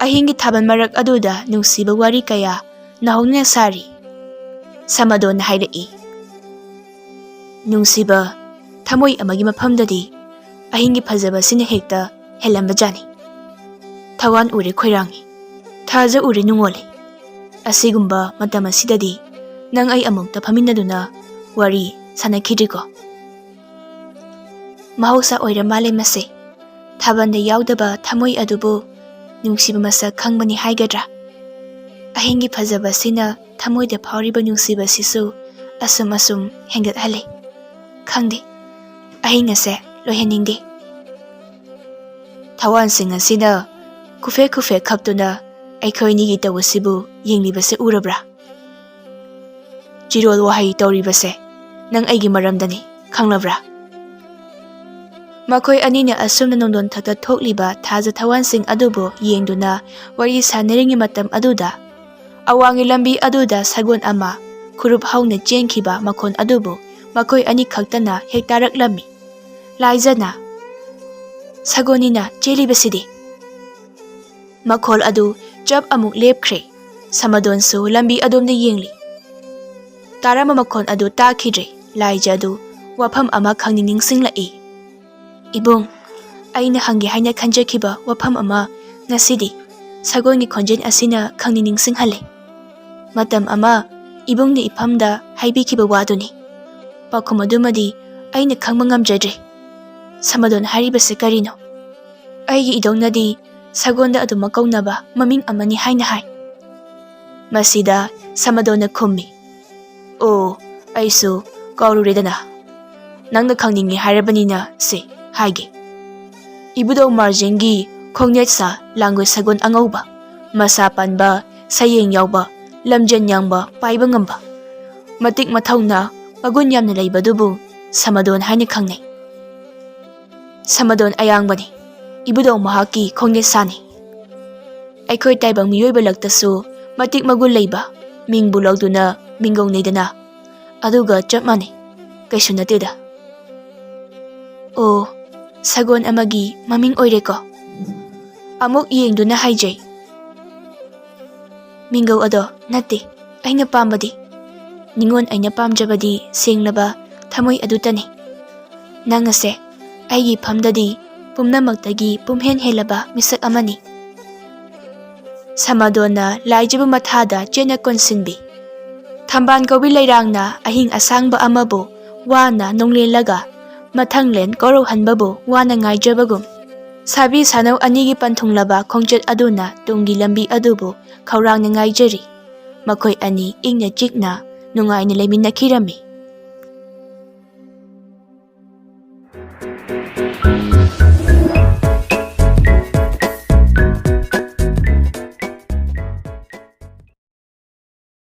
ꯑꯍꯤꯡꯒꯤ ꯊꯥꯕꯜ ꯃꯔꯛ ꯑꯗꯨꯗ ꯅꯨꯡꯁꯤꯕ ꯋꯥꯔꯤ ꯀꯌꯥ ꯅꯧꯍꯧꯅꯅ ꯁꯥꯔꯤ꯫ ꯁꯃꯗꯣꯟꯅ ꯍꯥꯏꯔꯛꯏ, "ꯅꯨꯡꯁꯤꯕ, ꯊꯃꯣꯏ ꯑꯃꯒꯤ ꯃꯐꯝꯗꯗꯤ ꯑꯍꯤꯡꯒꯤ ꯐꯖꯕꯁꯤꯅ ꯍꯦꯛꯇ ꯍꯦꯜꯂꯝꯕꯖꯥꯠꯅꯤ꯫ ꯊꯋꯥꯟ ꯎꯔꯦ ꯈꯣꯏꯔꯥꯡꯉꯤ, ꯊꯥꯖ ꯎꯔꯦ ꯅꯨꯡꯉꯣꯜꯂꯤ꯫ ꯑꯁꯤꯒꯨꯝꯕ ꯃꯇꯝ ꯑꯁꯤꯗꯗꯤ ꯅꯪ ꯑꯩ ꯑꯃꯨꯛꯇ ꯐꯝꯃꯤꯟꯅꯗꯨꯅ ꯋꯥꯔꯤ ꯁꯥꯟꯅꯈꯤꯗ꯭ꯔꯤꯀꯣ?" ꯃꯍꯧꯁꯥ ꯑꯣꯏꯔ ꯃꯥꯜꯂꯦ ꯃꯁꯦ꯫ ꯊꯥꯕꯜꯗ ꯌꯥꯎꯗꯕ ꯊꯃꯣꯏ ꯑꯗꯨꯕꯨ ꯅꯨꯡꯁꯤꯕ ꯃꯁꯛ ꯈꯪꯕꯅꯤ ꯍꯥꯏꯒꯗ꯭ꯔꯥ? ꯑꯍꯤꯡꯒꯤ ꯐꯖꯕꯁꯤꯅ ꯊꯃꯣꯏꯗ ꯐꯥꯎꯔꯤꯕ ꯅꯨꯡꯁꯤꯕꯁꯤꯁꯨ ꯑꯁꯨꯝ ꯑꯁꯨꯝ ꯍꯦꯟꯒꯠꯍꯜꯂꯤ꯫ ꯈꯪꯗꯦ, ꯑꯍꯤꯡ ꯑꯁꯦ ꯂꯣꯏꯍꯟꯅꯤꯡꯗꯦ꯫ ꯊꯋꯥꯟꯁꯤꯡ ꯑꯁꯤꯅ ꯈꯨꯐꯦꯛ ꯈꯨꯐꯦꯛ ꯈꯞꯇꯨꯅ ꯑꯩꯈꯣꯏ ꯑꯅꯤꯒꯤ ꯇꯧꯕꯁꯤꯕꯨ ꯌꯦꯡꯂꯤꯕꯁꯦ ꯎꯔꯕ꯭ꯔꯥ? ꯆꯤꯔꯣꯜ ꯋꯥꯍꯩ ꯇꯧꯔꯤꯕꯁꯦ ꯅꯪ ꯑꯩꯒꯤ ꯃꯔꯝꯗꯅꯤ, ꯈꯪꯂꯕ꯭ꯔꯥ? ꯃꯈꯣꯏ ꯑꯅꯤꯅ ꯑꯁꯨꯝꯅ ꯅꯣꯡꯗꯣꯟ ꯊꯛꯇ ꯊꯣꯛꯂꯤꯕ ꯊꯥꯖ ꯊꯋꯥꯟꯁꯤꯡ ꯑꯗꯨꯕꯨ ꯌꯦꯡꯗꯨꯅ ꯋꯥꯔꯤ ꯁꯥꯟꯅꯔꯤꯉꯩ ꯃꯇꯝ ꯑꯗꯨꯗ, ꯑꯋꯥꯡꯒꯤ ꯂꯝꯕꯤ ꯑꯗꯨꯗ ꯁꯒꯣꯜ ꯑꯃ ꯈꯨꯔꯨꯞ ꯍꯧꯅ ꯆꯦꯟꯈꯤꯕ ꯃꯈꯣꯟ ꯑꯗꯨꯕꯨ ꯃꯈꯣꯏ ꯑꯅꯤ ꯈꯛꯇꯅ ꯍꯦꯛ ꯇꯥꯔꯛꯂꯝꯃꯤ꯫ ꯂꯥꯏꯖꯅ, "ꯁꯒꯣꯜꯅꯤꯅ ꯆꯦꯜꯂꯤꯕꯁꯤꯗꯤ?" ꯃꯈꯣꯜ ꯑꯗꯨ ꯆꯞ ꯑꯃꯨꯛ ꯂꯦꯞꯈ꯭ꯔꯦ꯫ ꯁꯃꯗꯣꯟꯁꯨ ꯂꯝꯕꯤ ꯑꯗꯣꯝꯗ ꯌꯦꯡꯂꯤ꯫ ꯇꯥꯔꯝꯕ ꯃꯈꯣꯜ ꯑꯗꯨ ꯇꯥꯈꯤꯗ꯭ꯔꯦ꯫ ꯂꯥꯏꯖ ꯑꯗꯨ ꯋꯥꯐꯝ ꯑꯃ ꯈꯪꯅꯤꯡ ꯅꯤꯡꯁꯤꯡꯂꯛꯏ꯫ "ꯏꯕꯨꯡ, ꯑꯩꯅ ꯍꯪꯒꯦ ꯍꯥꯏꯅ ꯈꯟꯖꯈꯤꯕ ꯋꯥꯐꯝ ꯑꯃ ꯉꯁꯤꯗꯤ ꯁꯒꯣꯜꯒꯤ ꯈꯣꯟꯖꯦꯜ ꯑꯁꯤꯅ ꯈꯪꯅꯤꯡ ꯅꯤꯡꯁꯤꯡꯍꯜꯂꯦ꯫ ꯃꯇꯝ ꯑꯃ ꯏꯕꯨꯡꯅ ꯏꯐꯝꯗ ꯍꯥꯏꯕꯤꯈꯤꯕ ꯋꯥꯗꯨꯅꯤ꯫ ꯄꯥꯎꯈꯨꯝ ꯑꯗꯨꯃꯗꯤ ꯑꯩꯅ ꯈꯪꯕ ꯉꯝꯖꯗ꯭ꯔꯦ꯫ ꯁꯃꯗꯣꯟ ꯍꯥꯏꯔꯤꯕꯁꯤ ꯀꯔꯤꯅꯣ? ꯑꯩꯒꯤ ꯏꯗꯧꯅꯗꯤ ꯁꯒꯣꯜꯗ ꯑꯗꯨꯃꯛ ꯀꯧꯅꯕ ꯃꯃꯤꯡ ꯑꯃꯅꯤ ꯍꯥꯏꯅ ꯍꯥꯏ꯫ ꯃꯁꯤꯗ ꯁꯃꯗꯣꯟꯅ ꯈꯨꯝꯃꯤ, "ꯑꯣ, ꯑꯩꯁꯨ ꯀꯥꯎꯔꯨꯔꯦꯗꯅ꯫ ꯅꯪꯅ ꯈꯪꯅꯤꯡꯉꯤ ꯍꯥꯏꯔꯕꯅꯤꯅ ꯁꯦ ꯍꯥꯏꯒꯦ꯫ ꯏꯕꯨꯙꯧ ꯃꯥꯔꯖꯤꯡꯒꯤ ꯈꯣꯡꯅꯦꯠ ꯁꯥ ꯂꯥꯡꯒꯣꯏ ꯁꯒꯣꯜ ꯑꯉꯧꯕ, ꯃꯁꯥ ꯄꯥꯟꯕ, ꯁꯌꯦꯡ ꯌꯥꯎꯕ, ꯂꯝꯖꯦꯟ ꯌꯥꯡꯕ, ꯄꯥꯏꯕ ꯉꯝꯕ, ꯃꯇꯤꯛ ꯃꯊꯧꯅ ꯃꯒꯨꯟ ꯌꯥꯝꯅ ꯂꯩꯕꯗꯨꯕꯨ ꯁꯃꯗꯣꯟ ꯍꯥꯏꯅ ꯈꯪꯅꯩ꯫ ꯁꯃꯗꯣꯟ ꯑꯌꯥꯡꯕꯅꯤ꯫ ꯏꯕꯨꯙꯧ ꯃꯍꯥꯛꯀꯤ ꯈꯣꯡꯅꯦꯠ ꯁꯥꯅꯤ꯫ ꯑꯩꯈꯣꯏ ꯇꯥꯏꯕꯪ ꯃꯤꯑꯣꯏꯕ ꯂꯛꯇꯁꯨ ꯃꯇꯤꯛ ꯃꯒꯨꯟ ꯂꯩꯕ ꯃꯤꯡꯕꯨ ꯂꯧꯗꯨꯅ ꯃꯤꯡꯒꯧꯅꯩꯗꯅ, ꯑꯗꯨꯒ ꯆꯞ ꯃꯥꯟꯅꯩ꯫ ꯀꯩꯁꯨ ꯅꯠꯇꯦꯗ꯫ ꯑꯣ, ꯁꯒꯣꯜ ꯑꯃꯒꯤ ꯃꯃꯤꯡ ꯑꯣꯏꯔꯦꯀꯣ꯫ ꯑꯃꯨꯛ ꯌꯦꯡꯗꯨꯅ ꯍꯥꯏꯖꯩ꯫ ꯃꯤꯡꯒꯧ ꯑꯗꯣ ꯅꯠꯇꯦ ꯑꯩꯅ ꯄꯥꯝꯕꯗꯤ꯫ ꯅꯤꯉꯣꯜ ꯑꯩꯅ ꯄꯥꯝꯖꯕꯗꯤ ꯁꯦꯡꯂꯕ ꯊꯃꯣꯏ ꯑꯗꯨꯇꯅꯤ꯫ ꯅꯪ ꯑꯁꯦ ꯑꯩꯒꯤ ꯐꯝꯗꯗꯤ ꯄꯨꯝꯅꯃꯛꯇꯒꯤ ꯄꯨꯝꯍꯦꯟ ꯍꯦꯜꯂꯕ ꯃꯤꯁꯛ ꯑꯃꯅꯤ꯫" ꯁꯃꯥꯗꯣꯟꯅ ꯂꯥꯏꯖꯕ ꯃꯊꯥꯗ ꯆꯦꯠꯅ ꯀꯣꯟꯁꯤꯟꯕꯤ꯫ ꯊꯝꯕꯥꯜ ꯀꯧꯕꯤ ꯂꯩꯔꯥꯡꯅ ꯑꯍꯤꯡ ꯑꯁꯥꯡꯕ ꯑꯃꯕꯨ ꯋꯥꯅ ꯅꯣꯡꯂꯦꯜꯂꯒ ꯃꯊꯪꯂꯦꯟ ꯀꯧꯔꯧꯍꯟꯕꯕꯨ ꯋꯥꯅ ꯉꯥꯏꯖꯕꯒꯨꯝ, ꯁꯥꯕꯤ ꯁꯥꯅꯧ ꯑꯅꯤꯒꯤ ꯄꯟꯊꯨꯡꯂꯕ ꯈꯣꯡꯆꯠ ꯑꯗꯨꯅ ꯇꯨꯡꯒꯤ ꯂꯝꯕꯤ ꯑꯗꯨꯕꯨ ꯈꯧꯔꯥꯡꯅ ꯉꯥꯏꯖꯔꯤ꯫ ꯃꯈꯣꯏ ꯑꯅꯤ ꯏꯪꯅ ꯆꯤꯛꯅ ꯅꯨꯡꯉꯥꯏꯅ ꯂꯩꯃꯤꯟꯅꯈꯤꯔꯝꯃꯤ꯫